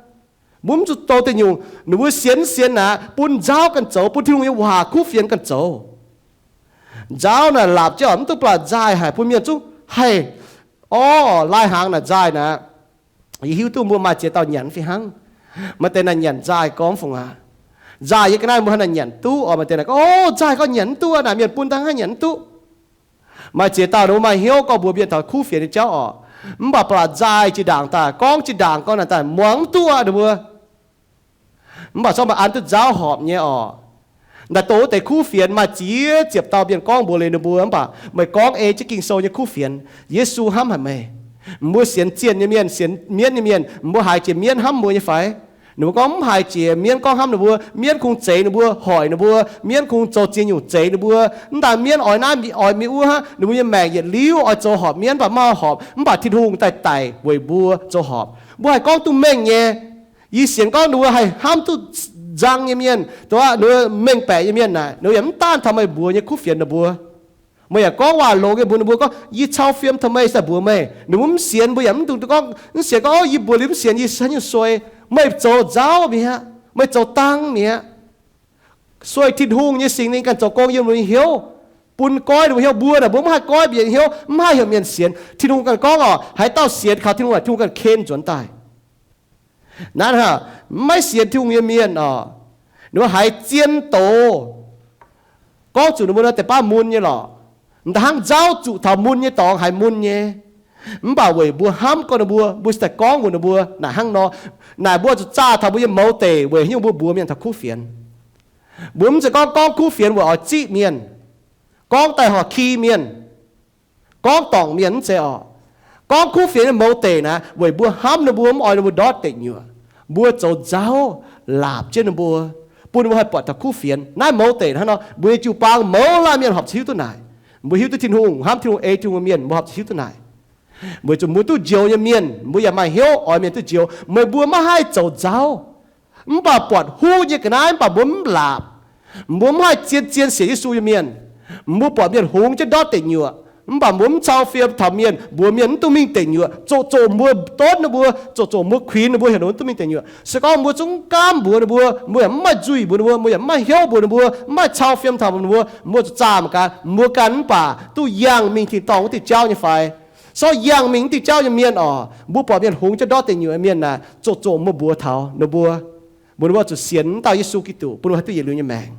Mbuo mv zuqc zoux deix nyungc. Ninh mbuo sienx mv sienx naaic, bun nzauv ganh zoux, bun Tin-Hungh nyei waac kuv fienx ganh zoux. Nzauv naaic laapc jienv oc, mv duqv baac nzaaih haic, bun mienh zungv haih orv. Lai hnaangx naaic nzaaih naaic, yie hiuv duqv mbuo maaih ziex dauh nyanc fih hnangv. Maaih deix naaic nyanc nzaaih gorngv fungc aqv. Nzaaih yie ga'naaiv mbuo hnangv naaic nyanc duqv oc. Maaih deix naaic gorngv, o, nzaaih gorngv nyanc mv duqv aqv, naaic mienh bun dangh hnangv nyanc mv duqv. Maaih ziex dauh ninh mbuo maaih hnyouv gorngv mbuox mienh taux kuv fienx nyei jauv oc. Mv baac ba'laqc nzaaih jiex ndaangc daaih, gorngv jiex ndaangc gorngv naaic daaih muangx mv duqv aqv ninh mbuo. Mv baac corc maaih an duqv nzauv horpc nyei oc. Naaic dongh wuov deix kuv fienx maaih ziex ziepc dauh mienh gorngv mbuox liuz ninh mbuo, mv baac meih gorngv ei jienv Ging-Sou nyei kuv fienx, Yesu hnamv haic meih. Mbuo sienx zienh nyei mienh, sienx mienv nyei mienh, mbuo haiz jiex mienv hnamv mbuo nyei fai? Ninh mbuo gorngv mv haiz jiex. Mienv gorngv hnamv ninh mbuo, mienv kungx zeix ninh mbuo, hoic ninh mbuo, mienv kungx zoux ziex nyungc zeix ninh mbuo. Mv daan mienv oix naaiv oix mi'aqv wuov hnangv, ninh mbuo nyei maengc yietc liuz oix zoux horpc mienv, mv baac maiv horpc. Mv baac Tin-Hungh daaih daic weic mbuo zoux horpc. Mbuo haih gorngv duqv mengh nyei. Yie sienx gorngv ninh mbuo haih hnamv duqv nzang nyei mienh, dongh wuov ninh mbuo mengh baeqc nyei mienh naaic, ninh mbuo yaac mv daan taux meih mbuox nyei kuv fienx ninh mbuo. Meih yaac gorngv waac longx nyei mbuox ninh mbuo gorngv, yie cau fiem taux meih, se mbuox meih. Ninh mbuo mv sienx, mbuo yaac mv dungx gorngv, mv sienx gorngv, o, yie mbuox liuz mv sienx, yie se haaix nyungc suei. Meih zoux nzauv mi'aqv. Meih zoux dang mi'aqv. Suei Tin-Hungh nyei Singx Lingh ganh zoux gong yiem ninh mbuo nyei hnyouv, bun goiv ninh mbuo hnyouv. Mbuo naaic mbuo mv haih goiv mienh hnyouv, mv haih heuc mienh sienx. Tin-Hungh ganh gorngv oc, haaix dauh sienx kaux Tin-Hungh, Tin-Hungh ganh ken nzuonx daaih. Naaiv hnangv, maiv sienx Tin-Hungh nyei mienh oc, ninh mbuo haiz zien doz gorngv zuqc ninh mbuo nor deix baav mun nyei lorqc. M'daaih hnangv nzauv zuqc taux mun nyei dorngx haiz mun nyei. Mv baac weic mbuo hnamv gorngv ninh mbuo, mbuo cingx daaih gorngv mbuox ninh mbuo naaic hnangv nor. Naaic mbuo zuqc zaah taux mbuo nyei mouz deic weic haaix nyungc mbuo mbuox mienh taux kuv fienx. Mbuo mv zeiz gorngv gorngv kuv fienx weic oix ziqv mienh, gorngv daaih horc ki mienh, gorngv dorngc mienh, mv zeiz oc. Gorngv kuv fienx nyei mouz deic naaic weic mbuo hnamv ninh mbuo, mv oix ninh mbuo ndortv deic nyuoqc. Mbuo zoux nzauv laapc jienv ninh mbuo, bun ninh mbuo haih buatc taux kuv fienx. Naaiv mouz deic hnangv nor, mbuo nyei jiu-baang mouz laanh mienh horpc zuqc hiuv duqv naaic. Mbuo hiuv duqv Tin-Hungh, hnamv Tin-Hungh, ei Tin-Hungh nyei mienh, mbuo horpc zuqc hiuv duqv naaic. Weic zuqc mbuo duqv njoux nyei mienh, mbuo yaac maaih hnyouv oix mienh duqv njoux. Meih mbuo maiv haih zoux nzauv, mv baac buatc huv nyei ga'naaiv, mv baac mbuo mv laapc. Mbuo mv haih zien-zien sienx Yesu nyei mienh. Mbuo buatc mienh hungx jienv ndortv deic nyuoqc, mv baac mbuo mv cau fiem taux mienh, mbuox mienh mv dungx mingh deic nyuoqc. Zoqc zoqc mbuo donv ninh mbuo, zoqc zoqc mbuo kuinx ninh mbuo, heuc ninh mbuo mv dungx mingh deic nyuoqc. Se gorngv mbuo zungv gaamv mbuox ninh mbuo, mbuo yaac mv maaih nzuih mbuox ninh mbuo, mbuo yaac mv maaih hnyouv mbuox ninh mbuo, mv maaih cau fiem taux ninh mbuo, mbuo zuqc zaah mangc gaax, mbuo ganh mv baac duqv yangh mingh tin-dorngh wuov diuh jauv nyei fai? Sortv yangh mingh wuov diuh jauv nyei mienh oc, mbuo buatc mienh hungx jienv ndortv deic nyuoqc nyei mienh naaic, zoqc zoqc mbuo mbuox taux ninh mbuo, mbuox ninh mbuo zuqc sienx wuov dauh Yesu Giduc, bun ninh mbuo haih duqv yietc liuz nyei maengc.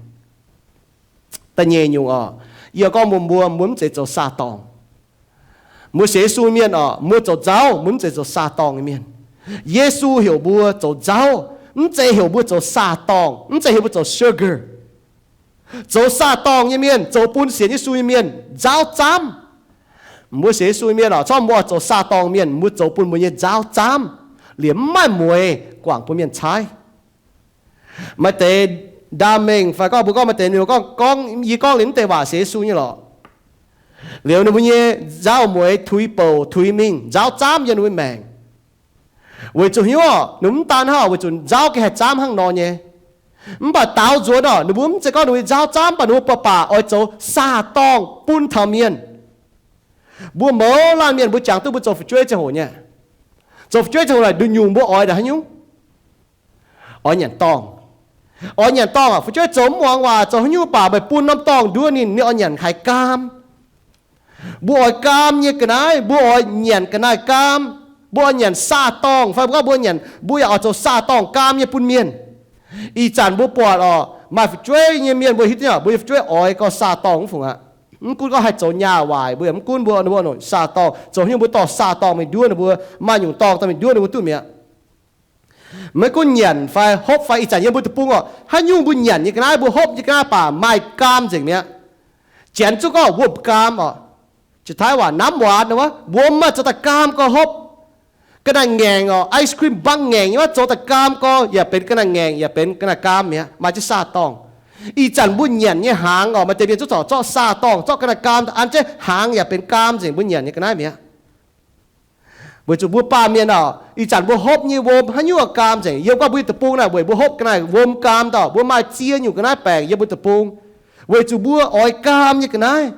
Da'nyeic nyungc oc, yie gorngv mbuox mbuo, mbuo mv zeiz zoux saah-dorngh. Mbuo sienx Yesu mienh oc, mbuo zoux nzauv, mbuo mv zeiz zoux saah-dorngh nyei mienh. Yesu heuc mbuo zoux nzauv, mv zeiz heuc mbuo zoux saah-dorngh, mv zeiz heuc mbuo zoux sugar. Zoux saah-dorngh nyei mienh, zoux bun sienx Yesu nyei mienh nzauv zaamv. Mbuo sienx Yesu nyei mienh oc, corc mbuo zoux saah-dorngh mienh, mbuo zoux bun mbuo nyei nzauv zaamv, liemh mv maaih mueix guangc bun mienh caaiv. Maaih deix ndaamv-mengh fai gorngv mbuo gorngv maaih deix ninh gorngv, gorngv yie gorngv liuz mv deix waac sienx Yesu nyei lorqc, liuz ninh mbuo nyei nzauv mueix tuix bouc tuix mingh, nzauv zaamv yiem ninh mbuo maengc. Weic zuqc hnyouv oc, ninh mv daan hnangv oc, weic zuqc nzauv gengh haih zaamv hnangv nor nyei. Mv baac daaux nzuonx oc, ninh mbuo mv zeiz gorngv ninh mbuo nyei nzauv zaamv, mv baac ninh mbuo baac baac oix zoux saah-dorngh bun taux mienh. Mbuo mouz laanh mienh mbuo jangx duqv mbuo zoux fu'jueiv ziangh hoc nyei, zoux fu'jueiv ziangh hoc naaic nduqc nyungc mbuo oix ndaaih haaix nyungc? Oix nyanc dorngh. Oix nyanc dorngh aac, fu'jueiv zoux mv muangx waac, zoux haaix nyungc baac meih bun norm dorngh nduov ninh, ninh oix nyanc haaix gaam. Mbuo oix gaam nyei ga'naaiv, mbuo oix nyanc ga'naaiv gaam. Mbuo oix nyanc saah-dorngh fai mbuo gorngv mbuo nyanc, mbuo yaac oix zoux saah-dorngh gaam nyei bun mienh. Ih zanc mbuo buatc oc, maaih fu'jueiv nyei mienh mbuo hiuv duqv nyei, mbuo nyei fu'jueiv oix gau saah-dorngh mv fungc aqv. Mv gunv gorngv haih zoux nyaah waaic, mbuo yaac mv gunv mbuo, ninh mbuo nongc saah-dorngh, zoux haaix nyungc mbuo dorh saah-dorngh mingh nduov ninh mbuo, maaih nyungc dorngh dorh mingh nduov ninh mbuo duqv mi'aqv. Maiv gunv nyanc fai hopv fai, ih zanc yiem mbuo deic-bung oc, haaix nyungc mbuo nyanc nyei ga'naaiv, mbuo hopv nyei ga'naaiv baac maaih gaam nzengc mi'aqv. Janx zungv gorngv wuom gaam oc. Janx-Taiv waac น้ำหวาน nor wuov, wuom maaih zoux daaih gaam gorx hopv. Ga'naaiv ngaengc oc, ice cream bang ngaengc nyei wuov, zoux daaih gaam gorx, yaac benx ga'naaiv ngaengc, yaac benx ga'naaiv gaam mi'aqv, maaih jienv saah-dorngh. Ih zanc mbuo nyanc nyei hnaangx oc, maaih deix mienh zungv zorc zorqv saah-dorngh, zorqv ga'naaiv gaam an jienv hnaangx yaac benx gaam nzengc, mbuo nyanc nyei ga'naaiv mi'aqv. Weic zuqc mbuo baamh mienh oc, ih zanc mbuo hopv nyei wuom haaix nyungc gaam nzengc. Yiem gorngv mbuo nyei deic-bung naaic weic mbuo hopv ga'naaiv wuom gaam dauh, mbuo maaih ziex nyungc ga'naaiv baengc yiem mbuo deic-bung, weic zuqc mbuo oix gaam nyei ga'naaiv.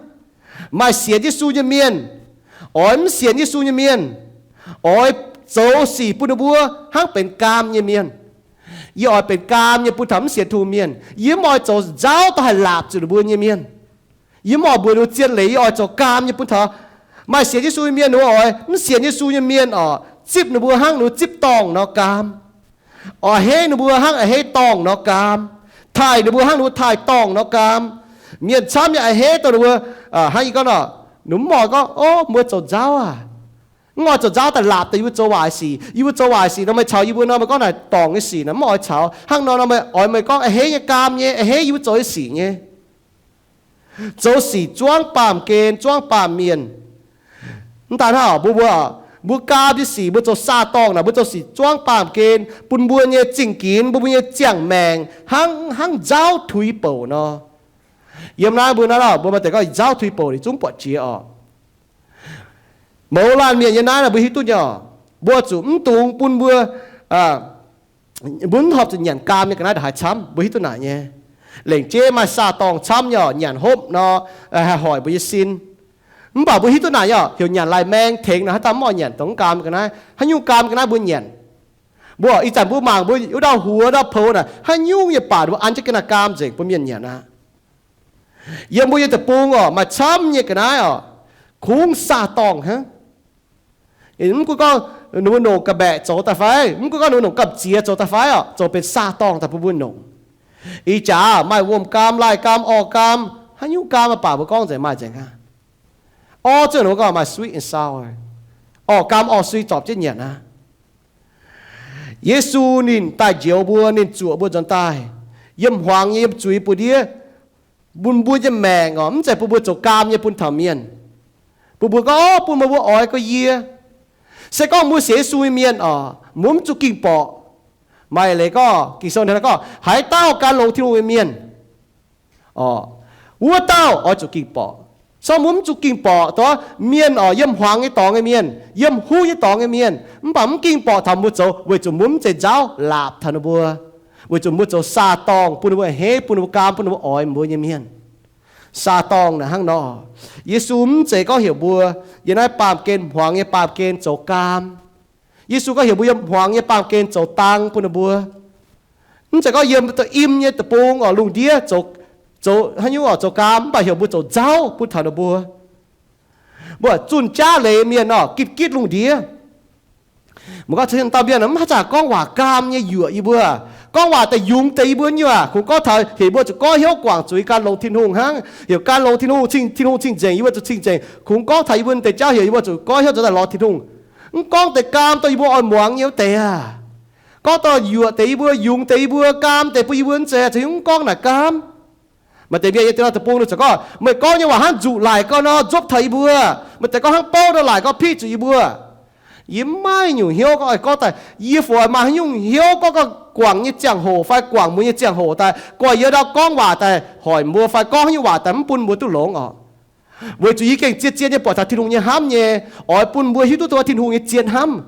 Maaih sienx Yesu nyei mienh, oix mv sienx Yesu nyei mienh, oix zoux sic bun ninh mbuo hnangv benx gaam nyei mienh. Yie oix benx gaam nyei bun taux mv sienx Tin-Hungh mienh. Yie mv oix zoux nzauv daaih haih laapc zuqc ninh mbuo nyei mienh. Yie mv oix mbuox ninh mbuo zien leiz, yie oix zoux gaam nyei bun taux maaih sienx Yesu nyei mienh. Ninh mbuo oix mv sienx Yesu nyei mienh oc, zipv ninh mbuo hnangv ninh mbuo zipv dorngh nor gaam, oix a'hneiv ninh mbuo hnangv a'hneiv dorngh nor gaam, taaih ninh mbuo hnangv ninh mbuo taaih dorngh nor gaam. Mienh camv nyei a'hneiv dongh ninh mbuo, hnangv yie gorngv nor, ninh mv oix gorngv, Ov, mbuo zoux nzauv aac, mv oix zoux nzauv daaih laapc daaih yie mbuo zoux waaic sic. Yie mbuo zoux waaic sic nor, meih caux yie mbuo nor, meih gorngv naaic dorngc nyei sic nor, mv oix caux. Hnangv nor nor, meih oix meih gorngv a'hneiv nyei gaam nyei, a'hneiv yie mbuo zoux nyei sic nyei. Zoux sic zuangv baamh gen, zuangv baamh mienh. Mv daan hnangv, mbuo, mbuo, mbuo gaam nyei sic, mbuo zoux saah-dorngh naaic, mbuo zoux sic zuangv baamh gen bun mbuo nyei zingh ginx, bun mbuo nyei ziangh maengc hnangv, hnangv nzauv tuix bouc nor. Yiem naaiv mbuo naaiv lorh, mbuo maaih deix gorngv nzauv tuix bouc ninh zungv buatc jiex oc. Mouz laanh mienh nyei naaiv naaic mbuo hiuv duqv nyei oc. Mbuo zuqc mv dungx bun mbuo, mbuo mv horpc zuqc nyanc gaam nyei ga'naaiv ndongc haaix camv, mbuo hiuv duqv naaic nyei. Lengc jeiv maaih saah-dorngh camv nyei oc, nyanc hopv nor, haih hoic mbuo nyei sin. Mv baac mbuo hiuv duqv naaic nyei oc, heuc nyanc lai-maeng tengx nor, haaix dauh mv oix nyanc dongh mv gaam nyei ga'naaiv? Haaix nyungc gaam nyei ga'naaiv mbuo nyanc? Mbuo ih zanc mbuo mangc mbuo wuov dauh huox, wuov dauh pou naaic, haaix nyungc nyei baac ninh mbuo an jienv ga'naaiv gaam nzengc bun mienh nyanc aqv. Yiem mbuo nyei deic-bung oc, maaih camv nyei ga'naaiv oc, kungx saah-dorngh hnangv. Mv gunv gorngv ninh mbuo nongc ga'mbaeqc zoux daaih fai, mv gunv gorngv ninh mbuo nongc gamh ziex zoux daaih fai oc, zoux benx saah-dorngh daaih bun mbuo nongc. Ih jaax maaih wuom gaam, lai gaam, orv gaam, haaix nyungc gaam mv baac mbuo gorngv nzengc maaih nzengc aqv. Orv zuqc ninh mbuo gorngv maaih sweet and sour, orv gaam orv sui zorpc jienv nyanc aqv. Yesu ninh daaih njoux mbuo, ninh zuoqc mbuo nzuonx daaih, yiem hmuangx nyei, yiem zuiz buoz-ndiev, bun mbuo nyei maengc oc, mv zeiz bun mbuo zoux gaam nyei bun taux mienh. Bun mbuo gorngv, Orv, bun meih mbuo oix gorx yie. Se gorngv mbuo sienx Yesu nyei mienh oc, mbuo mv zuqc ging-borqc. Maaih leiz gorngv, Ging-Sou gorngv, haaix dauh gan longx Tin-Hungh nyei mienh, oc, wuov dauh oix zuqc ging-borqc. Se gorngv mbuo mv zuqc ging-borqc, dongh mienh oc, yiem hmuangx nyei dorngx nyei mienh, yiem huv nyei dorngx nyei mienh, mv baac mv ging-borqc taux mbuo zoux, weic zuqc mbuo mv zeiz nzauv laapc taux ninh mbuo, weic zuqc mbuo zoux saah-dorngh bun ninh mbuo a'hneiv, bun ninh mbuo gaam, bun ninh mbuo oix mbuo nyei mienh. Saah-dorngh naaic hnangv nor, Yesu mv zeiz gorngv heuc mbuo yiem naaiv baamh gen, hmuangx nyei baamh gen zoux gaam. Yesu gorngv heuc mbuo yiem hmuangx nyei baamh gen zoux dang bun ninh mbuo. Mv zeiz gorngv yiem im nyei deic-bung oc, lungh ndiev zoux, zoux haaix nyungc oc, zoux gaam, mv baac heuc mbuo zoux nzauv bun taux ninh mbuo. Mbuo zunh jaav leiz mienh oc, gitv gitv lungh ndiev. Mbuo gorngv cingx dauh mienh mv haaix zanc gorngv waac gaam nyei yuoqc yie mbuo, gorngv waac daaih yungz deix yie mbuo nyei waac. Kungx gorngv taux heuc mbuo zuqc goiv hnyouv guangc zuiz, gan longx Tin-Hungh hnangv. Heuc gan longx Tin-Hungh, cing Tin-Hungh cing-nzengc, yie mbuo zuqc cing-nzengc. Kungx gorngv taux yie mbuo deix jauv heuc yie mbuo zuqc goiv hnyouv zoux daaih lorz Tin-Hungh. Mv gorngv deix gaam dongh yie mbuo oix muangx nyei wuov deix aac. Gorngv dongh yuoqc deix yie mbuo, yungz deix yie mbuo, gaam deix bun yie mbuo, mv zeiz, zuqc mv gorngv naaic gaam. Maaih deix mienh yiem deix nor deic-bung ninh ziouc gorngv, meih gorngv nyei waac hnangv nzuqc laaic gau nor nzuopv taux yie mbuo. Meih deix gorngv hnangv bouv nor laaic gau piqv zuqc yie mbuo. Yie maiv nyungc hnyouv gorngv, gorngv daaih yie fungc maaih haaix nyungc hnyouv gorngv, gorngv guangc nyei ziangh hoc fai guangc mbuo nyei ziangh hoc daaih, gorngv yie ndau gorngv waac daaih hoic mbuo fai gorngv haaix nyungc waac daaih mv bun mbuo duqv longx oc. Weic zuqc yie gengh zien-zien nyei buatc taux Tin-Hungh nyei hnamv nyei, oix bun mbuo hiuv duqv taux Tin-Hungh nyei zien hnamv.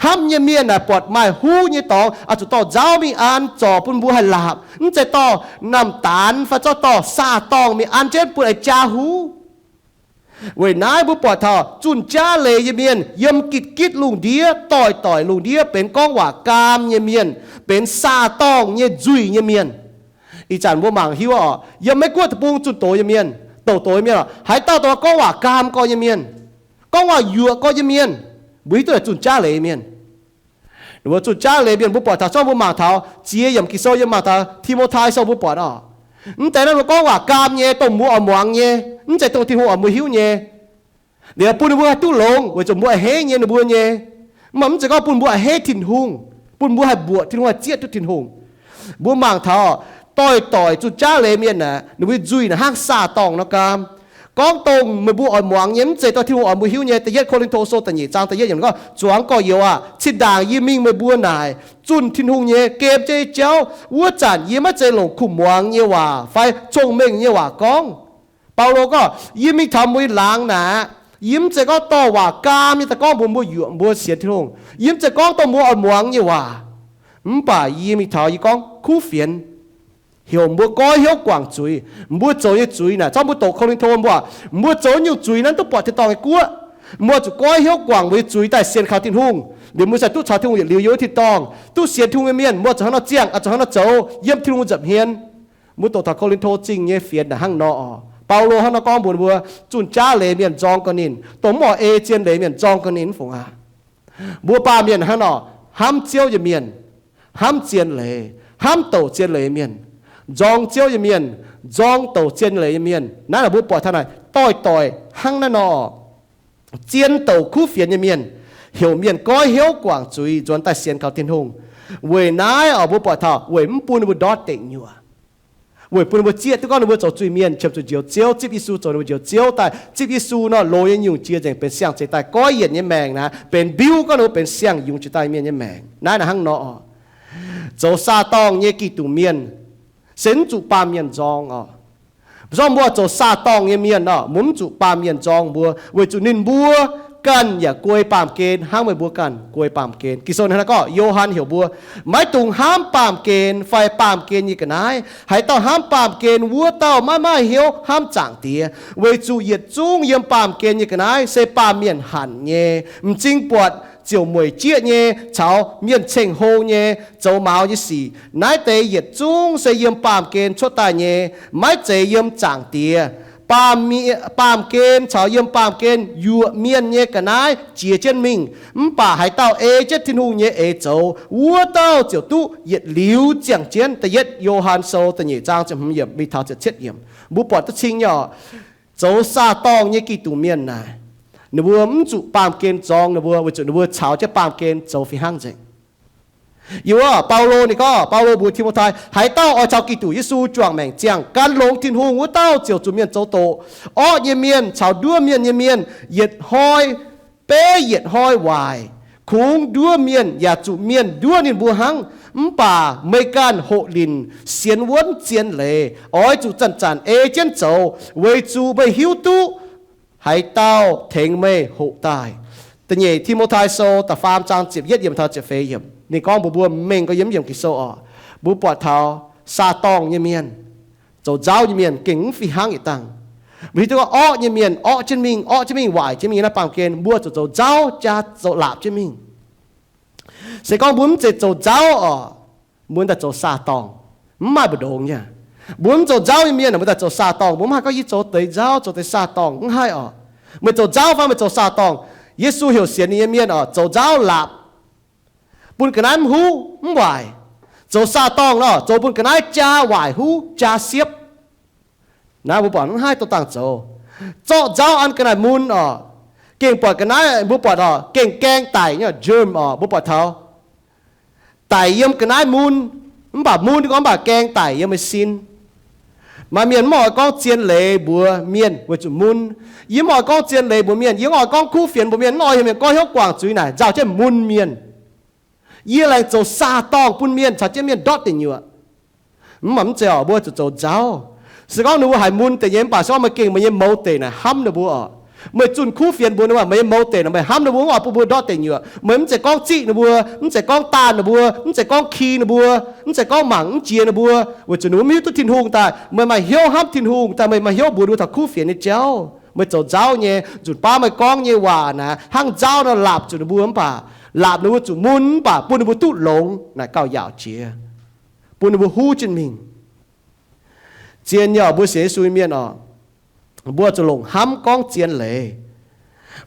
Hnamv nyei mienh naaic buatc maaih huv nyei dorngx, oix zuqc dorh nzauv mingh an zorc bun mbuo haih laapc, mv zeiz dorh namh daanx fai zorqv dorh saah-dorngh mingh an jienv bun eix jaa huv. Weic naaiv mbuo buatc taux zunh jaav leiz nyei mienh yiem gitv-gitv lungh ndiev, doix-doix lungh ndiev benx gorngv waac gaam nyei mienh, benx saah-dorngh nyei nzuih nyei mienh. Ih zanc mbuo mangc hiuv oc, yiem Meiv Guoqv deic-bung zunh doz nyei mienh, douc doz nyei mienh oc, haaix dauh dongh gorngv waac gaam gorx nyei mienh, gorngv waac yuoqc gorx nyei mienh, mbuo hiuv duqv zunh jaav leiz mienh. Ninh mbuo zunh jaav leiz mienh mbuo buatc taux, zorqv mbuo mangc taux ziex yiemc Ging-Sou, yiem mangc taux Ti^mo^tai Sou mbuo buatc oc. Mv deix naaiv mbuo gorngv waac gaam nyei, dongh mbuo oix muangx nyei, mv zeiz dongh Tin-Hungh oix mbuo hiuv nyei. Liuz bun ninh mbuo haih duqv longx weic zuqc mbuo a'hneiv nyei ninh mbuo nyei. Mv baac mv zeiz gorngv bun mbuo a'hneiv Tin-Hungh, bun mbuo haih mbuoqc Tin-Hungh, haih zieqv duqv Tin-Hungh. Mbuo mangc taux doix-doix zunh jaav leiz mienh aeqv, ninh mbuo nzuih naaic hnangv saah-dorngh nor gaam. Gorngv dongh meih mbuo oix muangx nyei, mv zeiz dongh Tin-Hungh oix mbuo hiuv nyei. Da'yietv Ko^lin^to Sou da'nyeic zaang da'yietv yiemc gorngv, Zuangx gorx-youz aah, zinh ndaangc yie mingh meih mbuo naaic zunh Tin-Hungh nyei, gem jienv nyei jauv, wuov zanc yie maiv zeiz longc kuh muangx nyei waac fai cong-mengh nyei waac gorngv. Baulo gorngv, yie mingh taux mbuo nyei laangz naaic aqv, Yie mv zeiz gorngv dorh waac gaam nyei daaih gorngv mbuox mbuo yuoqc mbuo sienx Tin-Hungh. Yie mv zeiz gorngv dongh mbuo oix muangx nyei waac. Mv baac yie mingh taux yie gorngv kuv fienx, heuc mbuo goiv hnyouv guangc zuiz. Mbuo zoux nyei zuiz naaic, zorqv mbuo doqc Ko^lin^to mbuo, mbuo zoux nyungc zuiz naaiv duqv buatc tin-dorngh nyei guoqv. Mbuo zuqc goiv hnyouv guangc mbuo nyei zuiz daaih sienx kaux Tin-Hungh, liuz mbuo ziouc duqv caux Tin-Hungh yietc liuz yiem wuov tin-dorngh, duqv sienx Tin-Hungh nyei mienh. Mbuo zuqc hnangv nor ziangh, zuqc hnangv nor zoux, yiem Tin-Hungh nza'hmien. Mbuo doqc taux Ko^lin^to Zingh nyei fienx naaic hnangv nor oc. Baulo hnangv nor gorngv mbuox mbuo, zunh jaav leiz mienh nzorng ga'ninc, dongh mv oix ei zien leiz mienh nzorng ga'ninc fungc aqv. Mbuo baamh mienh hnangv nor, hnamv Ziouv nyei mienh, hnamv zien leiz, hnamv douc zien leiz mienh, nzorng Ziouv nyei mienh, nzorng douc zien leiz nyei mienh. Naaiv naaic mbuo buatc taux naaic doix-doix hnangv naaiv nor, zien douc kuv fienx nyei mienh, heuc mienh goiv hnyouv guangc zuiz nzuonx daaih sienx kaux Tin-Hungh. Weic naaiv oc, mbuo buatc taux weic mv bun ninh mbuo ndortv deic nyuoqc, weic bun ninh mbuo zieqv duqv gorngv ninh mbuo zoux zuiz-mienh qiemx zuqc njoux Ziouv, zipv Yesu zoux ninh mbuo njoux Ziouv daaih, zipv Yesu nor loz nyei nyungc jiex nzengc benx siang-zeix daaih goiv yienc nyei maengc naaic, benx mbiuv gorngv ninh mbuo benx siang-yungz jiex daaih mienh nyei maengc. Naaiv naaic hnangv nor oc. Zoux saah-dorngh nyei Giduc mienh se mv zuqc baamh mienh nzorng oc. Mbuo zorqv mbuo zoux saah-dorngh nyei mienh oc, mbuo mv zuqc baamh mienh nzorng mbuo, weic zuqc ninh mbuo ganh yaac guei baamh gen hnangv meih mbuo ganh guei baamh gen. Ging-Sou hnangv naaiv gorngv, Yo^han heuc mbuo, maiv dungx hnamv baamh gen fai baamh gen nyei ga'naaiv. Haaix dauh hnamv baamh gen, wuov dauh maiv maaih hnyouv hnamv Zaangc Diex, weic zuqc yietc zungv yiem baamh gen nyei ga'naaiv se baamh mienh hanc nyei, m'zing buatc, ziouc mueic jieqv nyei, caux mienh ceng-hlo nyei, zoux maux nyei sic. Naaiv deix yietc zungv se yiem baamh gen cuotv daaih nyei, maiv zeiz yiem Zaangc Diex. Baamh mie-, baamh gen caux yiem baamh gen yuoqc mienh nyei ga'naaiv jiex jienv mingh. Mv baac haaix dauh ei jienv Tin-Hungh nyei eix zoux, wuov dauh ziouc duqv yietc liuz ziangh jienv. Da'yietv Yo^han Sou da'nyeic zaang ziepc hmz yiemc mingh taux ziepc cietv yiemc. Mbuo buatc duqv cing nyei oc. Zoux saah-dorngh nyei Giduc mienh naaic, ninh mbuo mv zuqc baamh gen zorng ninh mbuo, weic zuqc ninh mbuo caux jienv baamh gen zoux fih hnangv nzengc. Yie wuov, Baulo ninh gorngv, Baulo mbuox Ti^mo^tai, haaix dauh oix caux Giduc Yesu juangc maengc ziangh, gan longx Tin-Hungh, wuov dauh ziouc zuqc mienh zoux doqc. Orqv nyei mienh caux nduov mienh nyei mienh yietc hnoi beiv yietc hnoi waaic. Kungx nduov mienh yaac zuqc mienh nduov ninh mbuo hnangv. Mv baac meih ganh hoqc linc sienx wuonv zien leiz, oix zuqc zanc-zanc ei jienv zoux, weic zuqc meih hiuv duqv haaix dauh tengx meih hoqc daaih. Da'nyeic Ti^mo^tai Sou da'faam zaang ziepc yietv yiemc taux ziepc feix yiemc, ninh gorngv mbuox mbuo mengh gorx yiem yiemc Ging-Sou oc. Mbuo buatc taux saah-dorngh nyei mienh, zoux nzauv nyei mienh gengh mv fih hnangv yietc dangh. Mbuo hiuv duqv gorngv orqv nyei mienh orqv jienv mingh, orqv jienv mingh, waaic jienv mingh naaiv baamh gen, mbuo zuqc zoux nzauv jaa zoux laapc jienv mingh. Se gorngv mbuo mv zeiz zoux nzauv oc, mbuo daaih zoux saah-dorngh, mv maaih mbu'ndongx nyei. Mbuo mv zoux nzauv nyei mienh, mbuo daaih zoux saah-dorngh. Mbuo mv haih gorngv yie zoux deix nzauv, zoux deix saah-dorngh, mv haih oc. Meih zoux nzauv fai meih zoux saah-dorngh, Yesu heuc sienx ninh nyei mienh oc, zoux nzauv laapc, bun ga'naaiv mv huv mv waaic. Zoux saah-dorngh nor, zoux bun ga'naaiv jaa waaic huv jaa siepv. Naaiv mbuo buatc mv haih dorh dangh zoux. Zorqv nzauv an ga'naaiv mun oc, gengh buatc ga'naaiv, mbuo buatc oc, gengh gaeng daic nyei germ oc, mbuo buatc taux daic yiem ga'naaiv mun. Mv baac mun gorngv mv baac gaeng daic yiem meih sin. Maaih mienh mv oix gorngv zien leiz mbuox mienh weic zuqc mun. Yie mv oix gorngv zien leiz mbuox mienh, yie mv oix gorngv kuv fienx mbuox mienh, mv oix heuc mienh goiv hnyouv guangc zuiz naaic nzauh jienv mun mienh. Yie laengz zoux saah-dorngh bun mienh caux jienv mienh ndortv deic nyuoqc. Mv baac mv zeiz oc, mbuo zuqc zoux nzauv. Se gorngv ninh mbuo haiz mun deix nyei mv baac se gorngv meih gengh meih nyei mouz deic naaic hnamv ninh mbuo oc, meih zunh kuv fienx mbuox ninh mbuo, meih nyei mouz deic naaic meih hnamv ninh mbuo, mv oix bun mbuo ndortv deic nyuoqc. Meih mv zeiz gorngv ziqv ninh mbuo, mv zeiz gorngv daanh ninh mbuo, mv zeiz gorngv ki ninh mbuo, mv zeiz gorngv mangc mv jiex ninh mbuo, weic zuqc ninh mbuo mv hiuv duqv Tin-Hungh daaih. Meih maaih hnyouv hnamv Tin-Hungh daaih, meih maaih hnyouv mbuox ninh mbuo taux kuv fienx nyei jauv. Meih zoux nzauv nyei, nzunc baav meih gorngv nyei waac naaic hnangv nzauv nor laapc zuqc ninh mbuo mv baac, laapc ninh mbuo zuqc mun mv baac bun ninh mbuo duqv longx naaic gauh yaauc jiex, bun ninh mbuo huv jienv mingh. Zien nyei oc, mbuo sienx Yesu nyei mienh oc, mbuo zuqc longc hnamv gorngv zien leiz.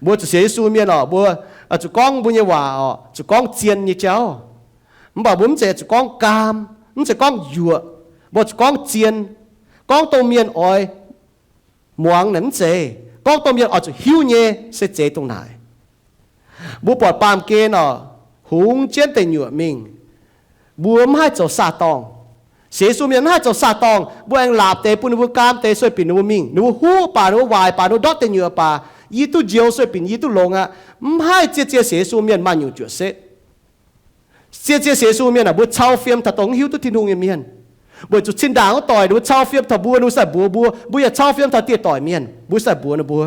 Mbuo zuqc sienx Yesu mienh oc, mbuo zuqc gorngv mbuo nyei waac oc, zuqc gorngv zien nyei jauv. Mv baac mbuo mv zeiz zuqc gorngv gaam, mv zeiz gorngv yuoqc, mbuo zuqc gorngv zien. Gorngv dongh mienh oix muangx naaic mv zeiz, gorngv dongh mienh oix zuqc hiuv nyei se zeiz dongh naaic. Mbuo buatc baamh gen oc, hungx jienv deic nyuoqc mingh, mbuo mv haih zoux saah-dorngh. Sienx Yesu mienh mv haih zoux saah-dorngh. Mbuo aengx laapc deix bun ninh mbuo, gaam deix sueih binc ninh mbuo mingh. Ninh mbuo huv baac, ninh mbuo waaic baac, ninh mbuo ndortv deic nyuoqc baac, yie duqv njoux sueih binc, yie duqv longx aqv. Mv haih cie-cie sienx Yesu mienh maaih nyungc juoqc setv. Cie-cie sienx Yesu mienh aah, mbuo cau fiem taux dongh mv hiuv duqv Tin-Hungh nyei mienh. Weic zuqc zinh ndaangc wuov doic ninh mbuo cau fiem taux mbuo, ninh mbuo sai mbuox mbuo. Mbuo yaac cau fiem taux dieh doic mienh, mbuo sai mbuox ninh mbuo.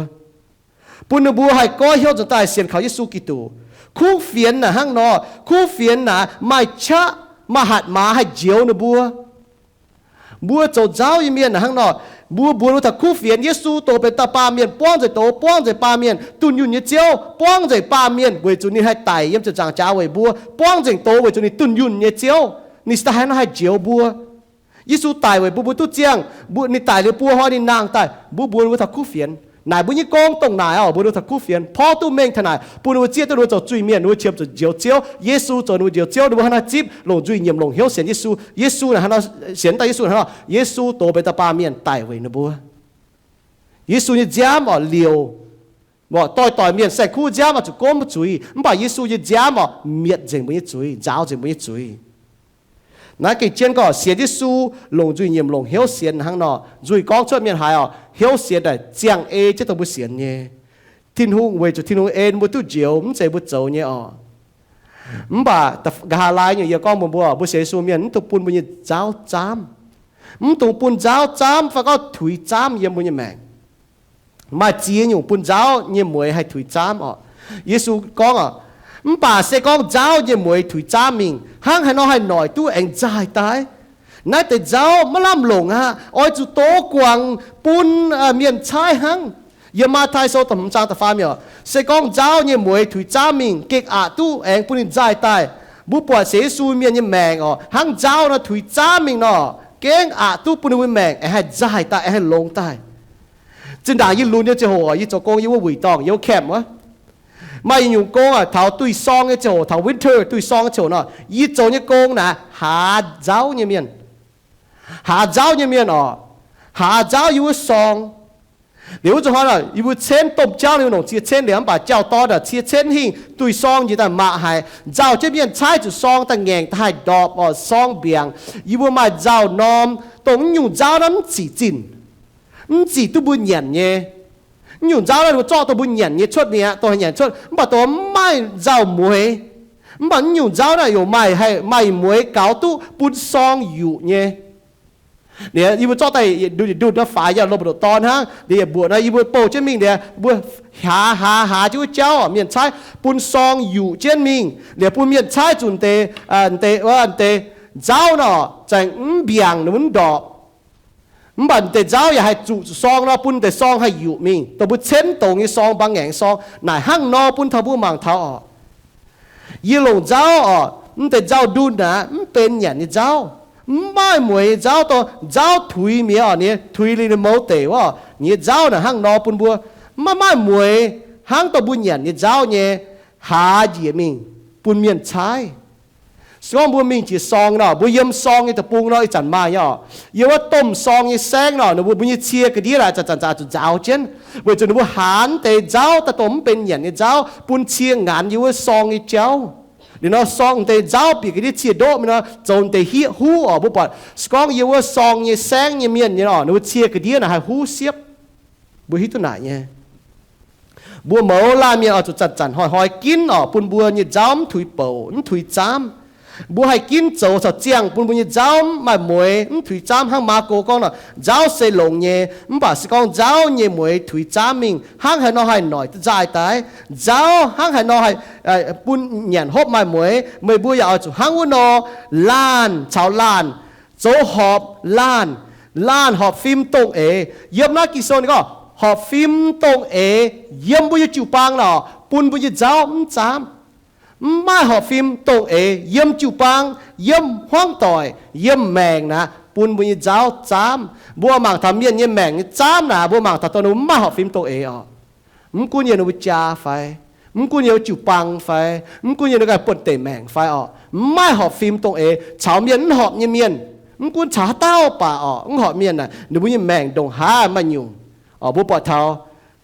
bun ninh mbuo haih goiv hnyouv nzuonx daaih sienx kaux Yesu Giduc. Kuv fienx naaic hnangv nor, kuv fienx naaic maaih qaqv, maaih hatc maaz haih njoux ninh mbuo. Mbuo zoux nzauv nyei mienh naaic hnangv nor, mbuo mbuox ninh mbuo taux kuv fienx, Yesu doz benx dauh baamh mienh, buangv nzengc doz, buangv nzengc baamh mienh, dunh yunh nyei Ziouv, buangv nzengc baamh mienh weic zuqc ninh haih daic yiem ziepc nzaangc jaax weic mbuo, buangv nzengc doz weic zuqc ninh dunh yunh nyei Ziouv, ninh se daaih hnangv nor haih njoux mbuo. Yesu daic weic mbuo, mbuo duqv ziangh, mbuo, ninh daic liuz buo hnoi ninh nangh daaih, mbuo mbuox ninh mbuo taux kuv fienx. Naaic mbuo nyei gong dongh naaic oc, mbuox ninh mbuo taux kuv fienx, porv duqv mengh taux naaic, bun ninh mbuo zieqv duqv ninh mbuo zoux zuiz-mienh, ninh mbuo qiemx zuqc njoux Ziouv. Yesu zoux ninh mbuo njoux Ziouv, ninh mbuo hnangv naaiv zipv longc nzuih nyiemc longc hnyouv sienx Yesu. Yesu naaic hnangv nor, sienx daaih Yesu hnangv nor, Yesu doz benx dauh baamh mienh daic weic ninh mbuo. Yesu nyei nziaamv oc liouc, oc, doix-doix mienh saeng-kuv nziaamv oix zuqc gomv mbuo zuiz, mv baac Yesu nyei nziaamv oc mietc nzengc mbuo nyei zuiz, nzaaux nzengc mbuo nyei zuiz. Naaiv gengh jienv gorngv sienx Yesu, longc nzuih nyiemc longc hnyouv sienx hnangv nor. Nzuih gorngv cuotv mienh haiz oc, hnyouv sienx daaih ziangh ei jienv dongh mbuo sienx nyei. Tin-Hungh, weic zuqc Tin-Hungh en mbuo duqv njoux, mv zeiz mbuo zoux nyei oc. Mv baac nqa'haav laai nyungc yie gorngv mbuox mbuo, mbuo sienx Yesu mienh mv dungx bun mbuo nyei nzauv zaamv. Mv dungx bun nzauv zaamv fai gorngv tuix zaamv yiem mbuo nyei maengc. Maaih ziex nyungc bun nzauv nyei mueix haih tuix zaamv oc. Yesu gorngv oc, mv baac se gorngv nzauv nyei mueix tuix zaamv mingh, hnangv haaix nor haih noic duqv aengx nzaaih daaih? Naaiv deix nzauv maiv lamh longc aqv. Oix zuqc dox guangc bun mienh caaiv hnangv. Yiem Matv^tai Sou da'hmz zaang da'faam yiemc, se gorngv nzauv nyei mueix tuix zaamv mingh, gengh aqc duqv aengx bun ninh nzaaih daaih. Mbuo buatc sienx Yesu mienh nyei maengc oc, hnangv nzauv nor tuix zaamv mingh nor, gengh aqc duqv bun ninh mbuo maengc aengx haih nzaaih daaih, aengx haih longx daaih. Zinh ndaangc yie lunx nyei ziangh hoc, yie zoux gong yiem wuov wuic dorngh, yiem wuov camp wuov. Maaih yietc nyungc gong aac, taux duih sorng nyei ziangh hoc, taux winter duih sorng nyei ziangh hoc nor, yie zoux nyei gong naaic haaz nzauv nyei mienh. Haaz nzauv nyei mienh oc, haaz nzauv yiem wuov sorng. Liuz wuov zuqc hnoi nor, yie mbuo cenv domh jauv liuz nongc cie cenv liuz, mv baac jauv-dorn cie cenv hingh duih sorng njiec daaih maqc haic. Nzauh jienv mienh caaiv zuqc sorng daaih ngaengc daaih haih ndorpc oc, sorng mbiaangc. Yie mbuo maaih nzauh norm, dongh naaiv nyungc nzauv naaiv mv zic zinh, mv zic duqv mbuo nyanc nyei. Naaiv nyungc nzauv naaiv ninh mbuo zorqv dongh mbuo nyanc nyei cuotv mi'aqv, dongh haih nyanc cuotv, mv baac dongh mv maaih nzauh mueix. Mv baac naaiv nyungc nzauv naaiv yaac maaih, maaih mueix gaux duqv bun sorng yuqc nyei. Liuz yie mbuo zorqv daaih ndunh ndunh nor faix yaac lomh ndoqc dorn hnangv. Liuz yietc mbuoqc nor yie mbuo bouh jienv mingh liuz mbuo haaz haaz haaz jienv wuov jauv, mienh caaiv bun sorng yuqc jienv mingh. Liuz bun mienh caaiv zuqc deix, deix, deix nzauv nor zaengc mv mbiaangc, ninh mbuo mv ndorpc. Mv baac deix nzauv yaac haih zuqc sorng nor, bun deix sorng haih yuqc mingh, dongh mbuo cenv dongz nyei sorng, mbaang ngaengc sorng. Naaic hnangv nor bun taux mbuo mangc taux oc. Yie longc nzauv oc, mv deix nzauh ndunh aqv, mv benx nyanc nyei nzauv, mv maaih mueix nyei nzauv, dongh nzauv tuix mi'aqv oc, ninh tuix liuz ninh mouz deic wuov, ninh nyei nzauv naaic hnangv nor bun mbuo, mv maaih, maaih mueix hnangv dongh mbuo nyanc nyei nzauv nyei, haaz njiec mingh bun mienh caaiv. Se gorngv mbuo mingh jiex sorng nor, mbuo yiem sorng nyei deic-bung nor, ih zanc maaih nyei oc. Yiem wuov domh sorng nyei saengv nor, ninh mbuo, mbuo nyei cie ga'ndiev naaic zanc-zanc zuqc nzaaux jienv, weic zuqc ninh mbuo haaz deix nzauv daaih dongh mv benx nyanc nyei nzauv bun cie nganx yiem wuov sorng nyei jauv. Liuz nor sorng deix nzauv bieqc ga'ndiev cie ndoqv mingh nor, zoux deix hieqv huv oc. Mbuo buatc se gorngv yiem wuov sorng nyei saengv nyei mienh nyei oc, ninh mbuo cie ga'ndiev naaic haih huv siepv. Mbuo hiuv duqv naaic nyei. Mbuo mouz laanh mienh oix zuqc zanc-zanc hnoi-hnoi ginv oc, bun mbuo nyei nzauv mv tuix bouc, mv tuix zaamv. Mbuo haih ginv zoux caux ziangh bun mbuo nyei nzauv mv maaih mueix, mv tuix zaamv. Hnangv Maako gorngv nor, nzauv se longx nyei, mv baac se gorngv nzauv nyei mueix tuix zaamv mingh, hnangv haaix nor haih noic duqv nzaaih daaih? Nzauv hnangv haaix nor haih bun nyanc hopv maaih mueix? Meih mbuo yaac oix zuqc hnangv wuov nor, laanh caux laanh zoux horpc laanh, laanh horpc fim dongh eix. Yiem naaiv Ging-Sou ninh gorngv horpc fim dongh eix yiem mbuo nyei jiu-baang nor, bun mbuo nyei nzauv mv zaamv. Mv maaih horpc fim dongh eix yiem jiu-baang, yiem hmuangv doic, yiem maengc naaic bun mbuo nyei nzauv zaamv. Mbuo mangc taux mienh nyei maengc nyei zaamv naaic, mbuo mangc taux dongh ninh mbuo mv maaih horpc fim dongh eix oc. Mv gunv yiem ninh mbuo jaa fai, mv gunv yiem jiu-baang fai, mv gunv yiem ninh ganh buonv-deic maengc fai oc, mv maaih horpc fim dongh eix. Caux mienh mv horpc nyei mienh, mv gunv caux haaix dauh baac oc, mv horpc mienh naaic, ninh mbuo nyei maengc ndongc haaix maaih nyungc. Oc, mbuo buatc taux,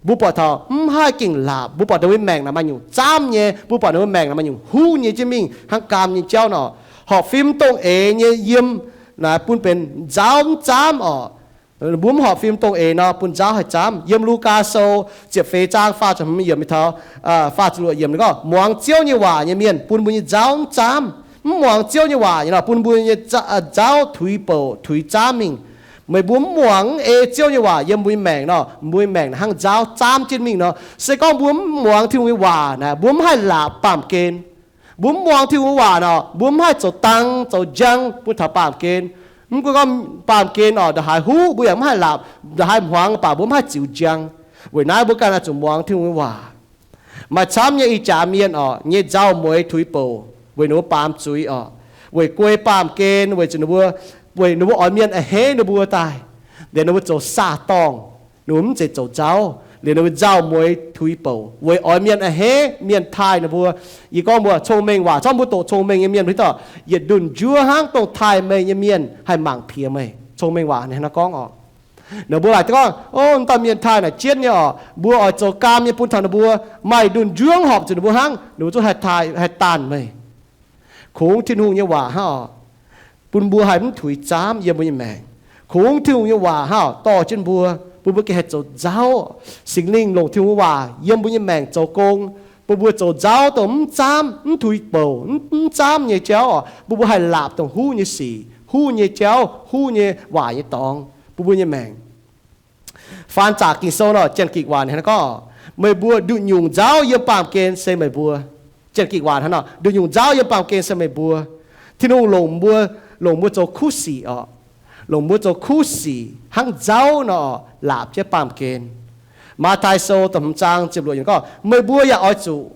mbuo buatc taux mv haih gengh laapc. Mbuo buatc ninh mbuo nyei maengc naaic maaih nyungc zaamv nyei. Mbuo buatc ninh mbuo maengc naaic maaih nyungc huv nyei jienv mingh hnangv gaam nyei jauv nor. Horpc fim dongh eix nyei yiem naaic bun benx nzauv mv zaamv oc. Mbuo mv horpc fim dongh eix nor, bun nzauv haih zaamv. Yiem Lugaa Sou ziepc feix zaang faah ziepc hmz yiemc mingh taux faah ziepc luoqc yiemc ninh gorngv, muangx Ziouv nyei waac nyei mienh bun mbuo nyei nzauv mv zaamv. Mv muangx Ziouv nyei waac nyei nor, bun mbuo nyei nzauv tuix bouc tuix zaamv mingh. Meih mbuo mv muangx ei Ziouv nyei waac yiem mbuo nyei maengc nor, mbuo nyei maengc hnangv nzauv zaamv jienv mingh nor. Se gorngv mbuo mv muangx Tin-Hungh nyei waac naaic, mbuo mv haih laapc baamh gen. Mbuo mv muangx Tin-Hungh nyei waac nor, mbuo mv haih zoux dang zoux njang bun taux baamh gen. Mv gunv gorngv baamh gen oc, ndongc haaix huv mbuo yaac mv haih laapc, ndongc haaix hmuangx baac mbuo mv haih ziux njang. Weic naaiv mbuo ganh oix zuqc muangx Tin-Hungh nyei waac. Maaih camv nyei ih jaax mienh oc, nyei nzauh mueiz tuix bouc weic ninh mbuo baamz zuiz oc, weic guei baamh gen, weic zuqc ninh mbuo, weic ninh mbuo oix mienh a'hneiv ninh mbuo daaih, liemh ninh mbuo zoux saah-dorngh, ninh mbuo mv zeiz zoux nzauv, liemh ninh mbuo nzauh mueiz tuix bouc weic oix mienh a'hneiv, mienh taaih ninh mbuo. Yie gorngv mbuo cong-mengh waac, zorqv mbuo doqc cong-mengh nyei mienh hiuv duqv, yietc ndunh njuov hnangv dongh taaih meih nyei mienh haih mangc piex meih. Cong-mengh waac ninh hnangv naaiv gorngv oc. Ninh mbuo laaic gorngv, o, dauh mienh taaih naaic jienv nyei oc, mbuo oix zoux gaam nyei bun taux ninh mbuo, maaih ndunh njuov horpc zuqc ninh mbuo hnangv, ninh mbuo zungv haih daanh meih. Kungx Tin-Hungh nyei waac hnangv oc, bun mbuo haih mv tuix zaamv yiem mbuo nyei maengc. Kungx Tin-Hungh nyei waac hnangv oc, dorh jienv mbuo, bun mbuo gengh haih zoux nzauv. Singx Lingh longc Tin-Hungh nyei waac yiem mbuo nyei maengc zoux gong, bun mbuo zoux nzauv dongh mv zaamv, mv tuix bouc, mv, mv zaamv nyei jauv oc, bun mbuo haih laapc dongh huv nyei sic, huv nyei jauv, huv nyei waac nyei dorngx bun mbuo nyei maengc. Faan zaqc Ging-Sou nor, Janx-Gikc waac hnangv naaiv gorngv, meih mbuo nduqc nyungc nzauv yiem baamh gen se meih mbuo. Janx-Gikc waac hnangv nor, nduqc nyungc nzauv yiem baamh gen se meih mbuo. Tin-Hungh longc mbuo, longc mbuo zoux kuv sic oc. Longc mbuo zoux kuv sic hnangv nzauv nor, laapc jienv baamh gen. Matv^taai Sou da'hmz zaang ziepc luoqc yiemc gorngv, meih mbuo yaac oix zuqc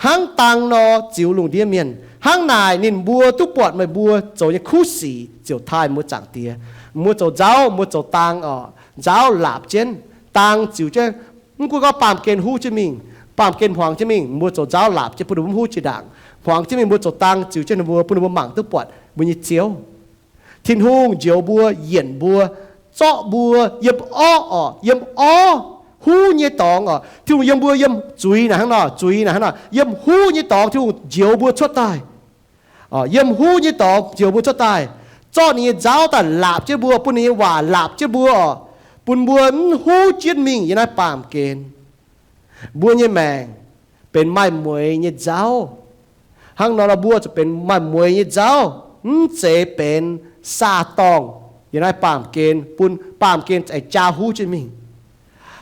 hnangv dang nor ziux lungh ndiev mienh. Hnangv naaic ninh mbuo duqv buatc meih mbuo zoux nyei kuv sic ziouc taaih mbuo Zaangc Diex. Mbuo zoux nzauv, mbuo zoux dang oc. Nzauv laapc jienv, dang ziux jienv. Mv gunv gorngv baamh gen huv jienv mingh, baamh gen hmuangx jienv mingh, mbuo zoux nzauv laapc jienv bun ninh mbuo mv huv jiex ndaangc. Hmuangx jienv mingh mbuo zoux dang ziux jienv ninh mbuo, bun ninh mbuo mangc duqv buatc mbuo nyei Ziouv. Tin-Hungh njoux mbuo, yienc mbuo, zorqv mbuo yiem orqv oc, yiem orv, huv nyei dorngx oc. Tin-Hungh yiem mbuo yiem zuiz naaic hnangv nor, zuiz naaic hnangv nor, yiem huv nyei dorngx Tin-Hungh njoux mbuo cuotv daaih. Yiem huv nyei dorngx njoux mbuo cuotv daaih, zorqv ninh nyei nzauv daaih laapc jienv mbuo, bun ninh nyei waac laapc jienv mbuo oc, bun mbuo mv huv jienv mingh yiem naaiv baamh gen. Mbuo nyei maengc benx maaih mueix nyei nzauv. Hnangv nor, mbuo zuqc benx maaih mueix nyei nzauv, mv zeiz benx saah-dorngh yiem naaiv baamh gen, bun baamh gen aengx jaa huv jienv mingh.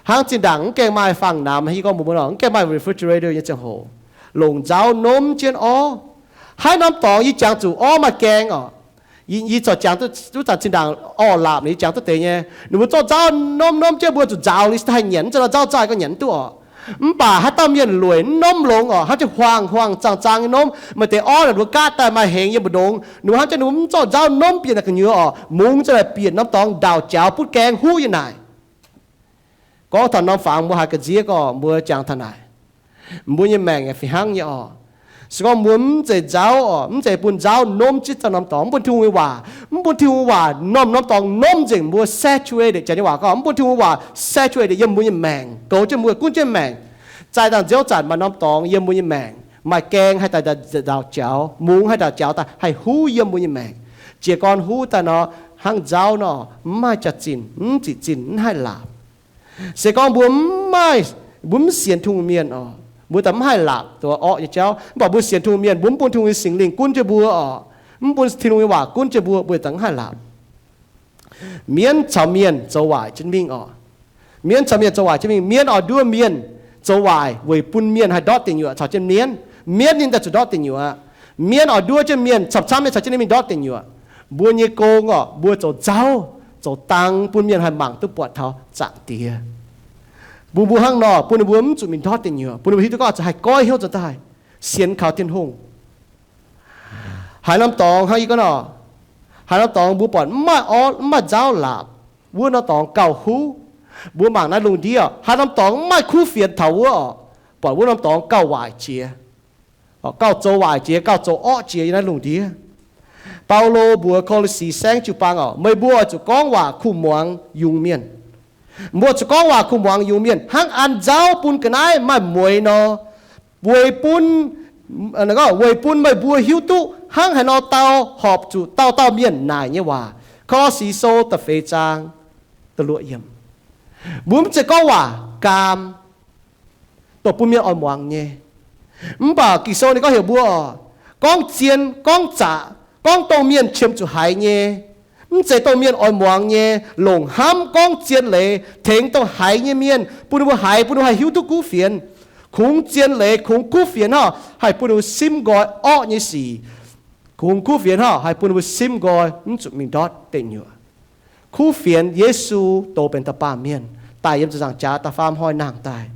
Hnangv zinh ndaangc mv gaengh maaih faang-namx, yie gorngv mbuox mbuo nor, mv gaengh maaih refrigerator nyei ziangh hoc, longc nzauv nomv jienv orv. Haaix norm dorngx yie jangx zuqc orv maaih gaeng oc. Yie, yie corc jangx duqv zanc zinh ndaangc orv-laapc, yie jangx duqv deix nyei. Ninh mbuo zorqv nzauv nomv nomv jienv, mbuo zuqc nzaaux liuz se haih nyanc, mv zeiz nor nzauv zaaih gau nyanc mv duqv oc. Mv baac haaix dauh mienh lueic mv nomv longx oc, hnangv jienv huaang-huaang zaang-zaang nyei nomv, maaih deix orv naaic ninh mbuo gaatv daaih maaih hengx yiem mbu'ndongx, ninh mbuo hnangv jienv ninh mbuo mv zorqv nzauv nomv bieqc naaic gu'nyuoz oc, mungz za'naaic bieqc norm dorngx ndaauc jaux butv gaeng huv yiem naaic. Gorngv taux norm fangx mbuo haiz ga'nziev gorngv mbuo jangx taux naaic, mbuo nyei maengc yaac fih hnangv nyei oc. Se gorngv mbuo mv zeiz nzauv oc, mv zeiz bun nzauv nomv jienv zaux norm dorngx, mv bun Tin-Hungh nyei waac, mv bun Tin-Hungh nyei waac norm-norm dorngx nomv nzengc mbuo, saturate, Janx nyei waac gorngv, mv bun Tin-Hungh nyei waac saturate yiem mbuo nyei maengc, goux jienv mbuo, gunv jienv maengc. Zaih dangh nziouv zanc maaih norm dorngx yiem mbuo nyei maengc, maaih gaeng haih daaih ndaauc jaux, mungz haih ndaauc jaux daaih haih huv yiem mbuo nyei maengc. Jiez gorn huv daaih nor, hnangv nzauv nor, mv maaih jaax-zinh, mv ziqc zinh, mv haih laapc. Se gorngv mbuo mv maaih, mbuo mv sienx Tin-Hungh mienh oc, mbuo daaih mv haih laapc duqv orqv nyei jauv. Mv baac mbuo sienx Tin-Hungh mienh, mbuo mv bun Tin-Hungh nyei Singx Lingh gunv jienv mbuo oc, mv bun Tin-Hungh nyei waac gunv jienv mbuo, mbuo daaih mv haih laapc. Mienv caux mienh zoux waaic jienv mingh oc. Mienv caux mienh zoux waaic jienv mingh. Mienh oix nduov mienh zoux waaic weic bun mienh haih ndortv deic nyuoqc caux jienv mienv. Mienv ninh daaih zuqc ndortv deic nyuoqc. Mienh oix nduov jienv mienh, camv-camv mienh caux jienv ninh mingh ndortv deic nyuoqc. Mbuo nyei gong oc, mbuo zoux nzauv, zoux dang bun mienh haih mangc duqv buatc taux Zaangc Diex. Bun mbuo hnangv nor, bun ninh mbuo mv zuqc mingh ndortv deic nyuoqc, bun ninh mbuo hiuv duqv gorngv zuqc haih goiv hnyouv nzuonx daaih sienx kaux Tin-Hungh. Haaix norm dorngx hnangv yie gorngv nor, haaix norm dorngx mbuo buatc mv maaih orv, mv maaih nzauv laapc, wuov norm dorngx gauh huv. Mbuo mangc naaiv lungh ndiev, haaix norm dorngx mv maaih kuv fienx taux wuov oc, buatc wuov norm dorngx gauh waaic jiex, gauh zoux waaic jiex, gauh zoux orqv jiex yiem naaiv lungh ndiev. Baulo mbuox Ko^lo^si saengv jiu-baang oc, meih mbuo oix zuqc gorngv waac kuh muangx yungz mienh. Mbuo zuqc gorngv waac kuh muangx yungz mienh hnangv an nzauv bun ga'naaiv maaih mueix nor, weic bun, weic bun meih mbuo hiuv duqv hnangv haaix nor dau horpc zuqc dauh dauh mienh naaic nyei waac. Ko^lo^si Sou da'feix zaang da'luoqc yiemc. Mbuo mv zeiz gorngv waac gaam, dongh bun mienh oix muangx nyei. Mv baac Ging-Sou ninh gorngv heuc mbuo oc, gorngv zien, gorngv zaqc, gorngv dongh mienh qiemx zuqc haiz nyei. Mv zeiz dongh mienh oix muangx nyei, longc hnamv gorngv zien leiz tengx dongh haiz nyei mienh, bun ninh mbuo haiz, bun ninh mbuo haih hiuv duqv kuv fienx. Kungx zien leiz, kungx kuv fienx hnangv, haih bun ninh mbuo simv nqoi orqv nyei sic. Kungx kuv fienx hnangv, haih bun ninh mbuo simv nqoi mv zuqc mingh ndortv deic nyuoqc. Kuv fienx, Yesu doz benx da'baamh mienh, daaih yiem ziepc nzaangc jaax da'faam hnoi nangh daaih.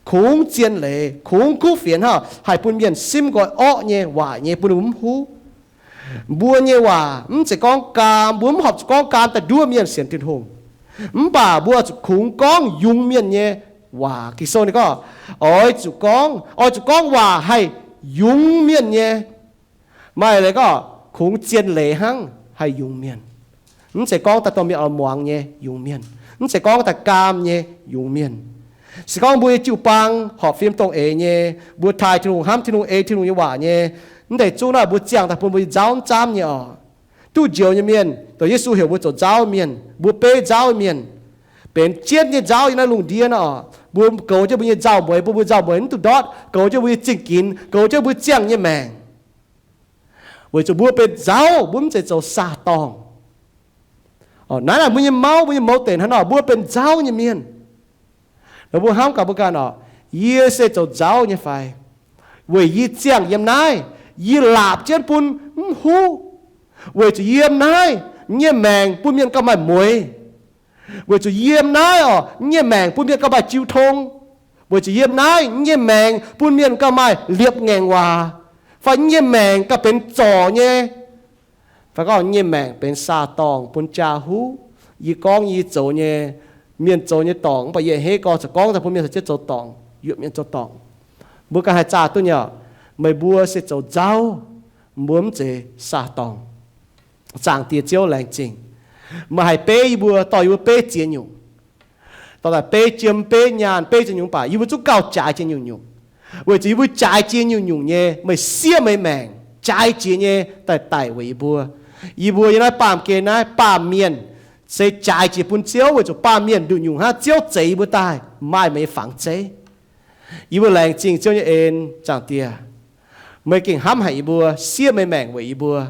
Kungx zien leiz, kungx kuv fienx hnangv, haih bun mienh simv nqoi orqv nyei, waaic nyei, bun ninh mbuo mv huv. Mbuo nyei waac mv zeiz gorngv gaam, mbuo mv horpc zuqc gorngv gaam daaih nduov mienh sienx Tin-Hungh. Mv baac mbuo zuqc kungx gorngv yungz mienh nyei waac. Ging-Sou ninh gorngv, oix zuqc gorngv, oix zuqc gorngv waac haih yungz mienh nyei. Maaih leiz gorngv kungx zien leiz hnangv haih yungz mienh. Mv zeiz gorngv daaih dongh mienh oix muangx nyei yungz mienh. Mv zeiz gorngv daaih gaam nyei yungz mienh. Se gorngv mbuo nyei jiu-baang horpc fim dongh eix nyei, mbuo taaih Tin-Hungh, hnamv Tin-Hungh, ei Tin-Hungh nyei waac nyei, mv deix zungv naaiv mbuo ziangh daaih bun mbuo nzauv mv zaamv nyei orqc. Duqv njoux nyei mienh, dongh Yesu heuc mbuo zoux nzauv mienh, mbuo beiv nzauv mienh, benx jienv nyei nzauv yiem naaiv lungh ndiev naaiv orqc. Mbuo goux jienv mbuo nyei nzauh mueiz, bun mbuo nzauh mueiz mv duqv ndortv, goux jienv mbuo nyei zingh ginx, goux jienv mbuo ziangh nyei maengc. Weic zuqc mbuo benx nzauv, mbuo mv zeiz zoux saah-dorngh. Naaiv naaic mbuo nyei mauv, mbuo nyei mouz deic hnangv nor, mbuo benx nzauv nyei mienh. Nor mbuo hnamv gaax mbuo ganh orqc, yie se zoux nzauv nyei fai? Weic yie ziangh yiem naaiv, yie laapc jienv bun mv huv. Weic zuqc yiem naaiv nyei maengc bun mienh gauh maaih mueiz. Weic zuqc yiem naaiv orqc, nyei maengc bun mienh gauh maaih jiu tong. Weic zuqc yiem naaiv nyei maengc bun mienh gauh maaih liepc ngaengc waac, fai nyei maengc gauh benx zorc nyei, fai gorngv nyei maengc benx saah-dorngh bun jaa huv. Yie gorngv yie zoux nyei, mienh zoux nyei dorngc, mv baac yie a'hneiv gorngv, zoux gorngv daaih bun mienh caux jienv zoux dorngc, yuoqc mienh zoux dorngc. Mbuo ganh haih zaah duqv nyei orqc, meih mbuo se zoux nzauv, mbuo mv zeiz saah-dorngh. Zaangc Diex Ziouv, laengz zingh meih haih beiv yie mbuo, dorh yie mbuo beiv ziex nyungc. Dorh daaih beiv jiem, beiv nyaanh, beiv ziex nyungc, mv baac yie mbuo zungv gauh jaaix jiex nyungc-nyungc. Weic zuqc yie mbuo jaaix jiex nyungc-nyungc nyei, meih siev meih maengc jaaix jiex nyei daaih daic weic yie mbuo. Yie mbuo yiem naaiv baamh gen naaiv, baamh mienh se jaaix jiex bun Ziouv, weic zuqc baamh mienh nduqc nyungc hnangv, Ziouv zeix yie mbuo daaih, maaih meih nyei fangx zeiv. Yie mbuo laengz zingh Ziouv nyei en, Zaangc Diex. Meih gengh hnamv haic yie mbuo, siev meih maengc weic yie mbuo.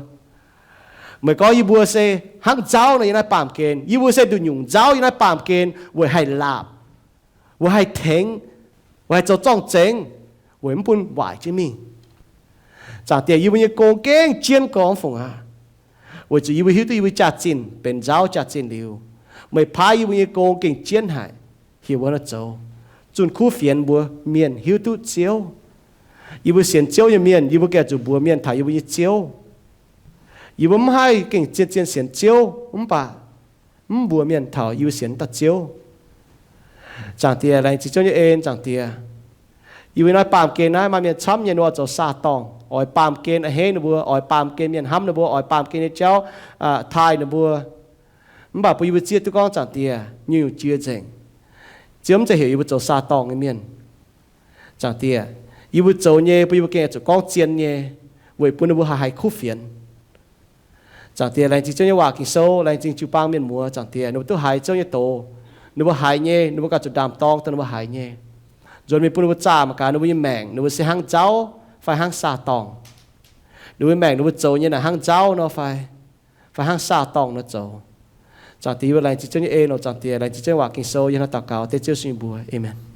Meih gorngv yie mbuo se hnangv nzauv nor yiem naaiv baamh gen, yie mbuo se nduqc nyungc nzauv yiem naaiv baamh gen weic haih laapc, weic haih tengx, weic haih zoux zorng-zengx, weic mv bun waaic jienv mingh. Zaangc Diex, yie mbuo nyei gong gengh jienv gorngv fungc aqv. Weic zuqc yie mbuo hiuv duqv yie mbuo jaax-zinh benx nzauv jaax-zinh liuz, meih paaiv yie mbuo nyei gong gengh jienv haic, heuc mbuo nor zoux, zunh kuv fienx mbuox mienh hiuv duqv Ziouv. Yie mbuo sienx Ziouv nyei mienh, yie mbuo gengh zuqc mbuox mienh taux yie mbuo nyei Ziouv. Yie mbuo mv haih gengh zien-zien sienx Ziouv mv baac mv mbuox mienh taux yie mbuo sienx dauh Ziouv. Zaangc Diex, laengz zingh Ziouv nyei en, Zaangc Diex. Yie mbuo naaiv baamh gen naaiv maaih mienh camv nyei, ninh mbuo zoux saah-dorngh, oix baamh gen a'hneiv ninh mbuo, oix baamh gen mienh hnamv ninh mbuo, oix baamh gen nyei jauv taaih ninh mbuo. Mv baac bun yie mbuo zieqv duqv gorngv, Zaangc Diex, nyungc-nyungc jiex nzengc. Ziouv mv zeiz heuc yie mbuo zoux saah-dorngh nyei mienh. Zaangc Diex, yie mbuo zoux nyei bun yie mbuo gengh zuqc gorngv zien nyei, weic bun ninh mbuo haih haiz kuv fienx. Zaangc Diex, laengz zingh Ziouv nyei waac Ging-Sou, laengz zingh jiu-baang mienh muoz, Zaangc Diex, ninh mbuo duqv haiz Ziouv nyei doz. Ninh mbuo haiz nyei, ninh mbuo ganh zuqc ndaam-dorng dongh ninh mbuo haiz nyei. Nzuonx mingh bun ninh mbuo zaah mangc gaax ninh mbuo nyei maengc, ninh mbuo se hnangv nzauv fai hnangv saah-dorngh. Ninh mbuo maengc ninh mbuo zoux nyei naaic hnangv nzauv nor fai, fai hnangv saah-dorngh nor zoux. Zaangc Diex, yie mbuo laengz zingh Ziouv nyei en oc. Zaangc Diex, laengz zingh Ziouv nyei waac Ging-Sou, yie hnangv daux gaux dengv Ziouv Yesu nyei mbuox. Aamen.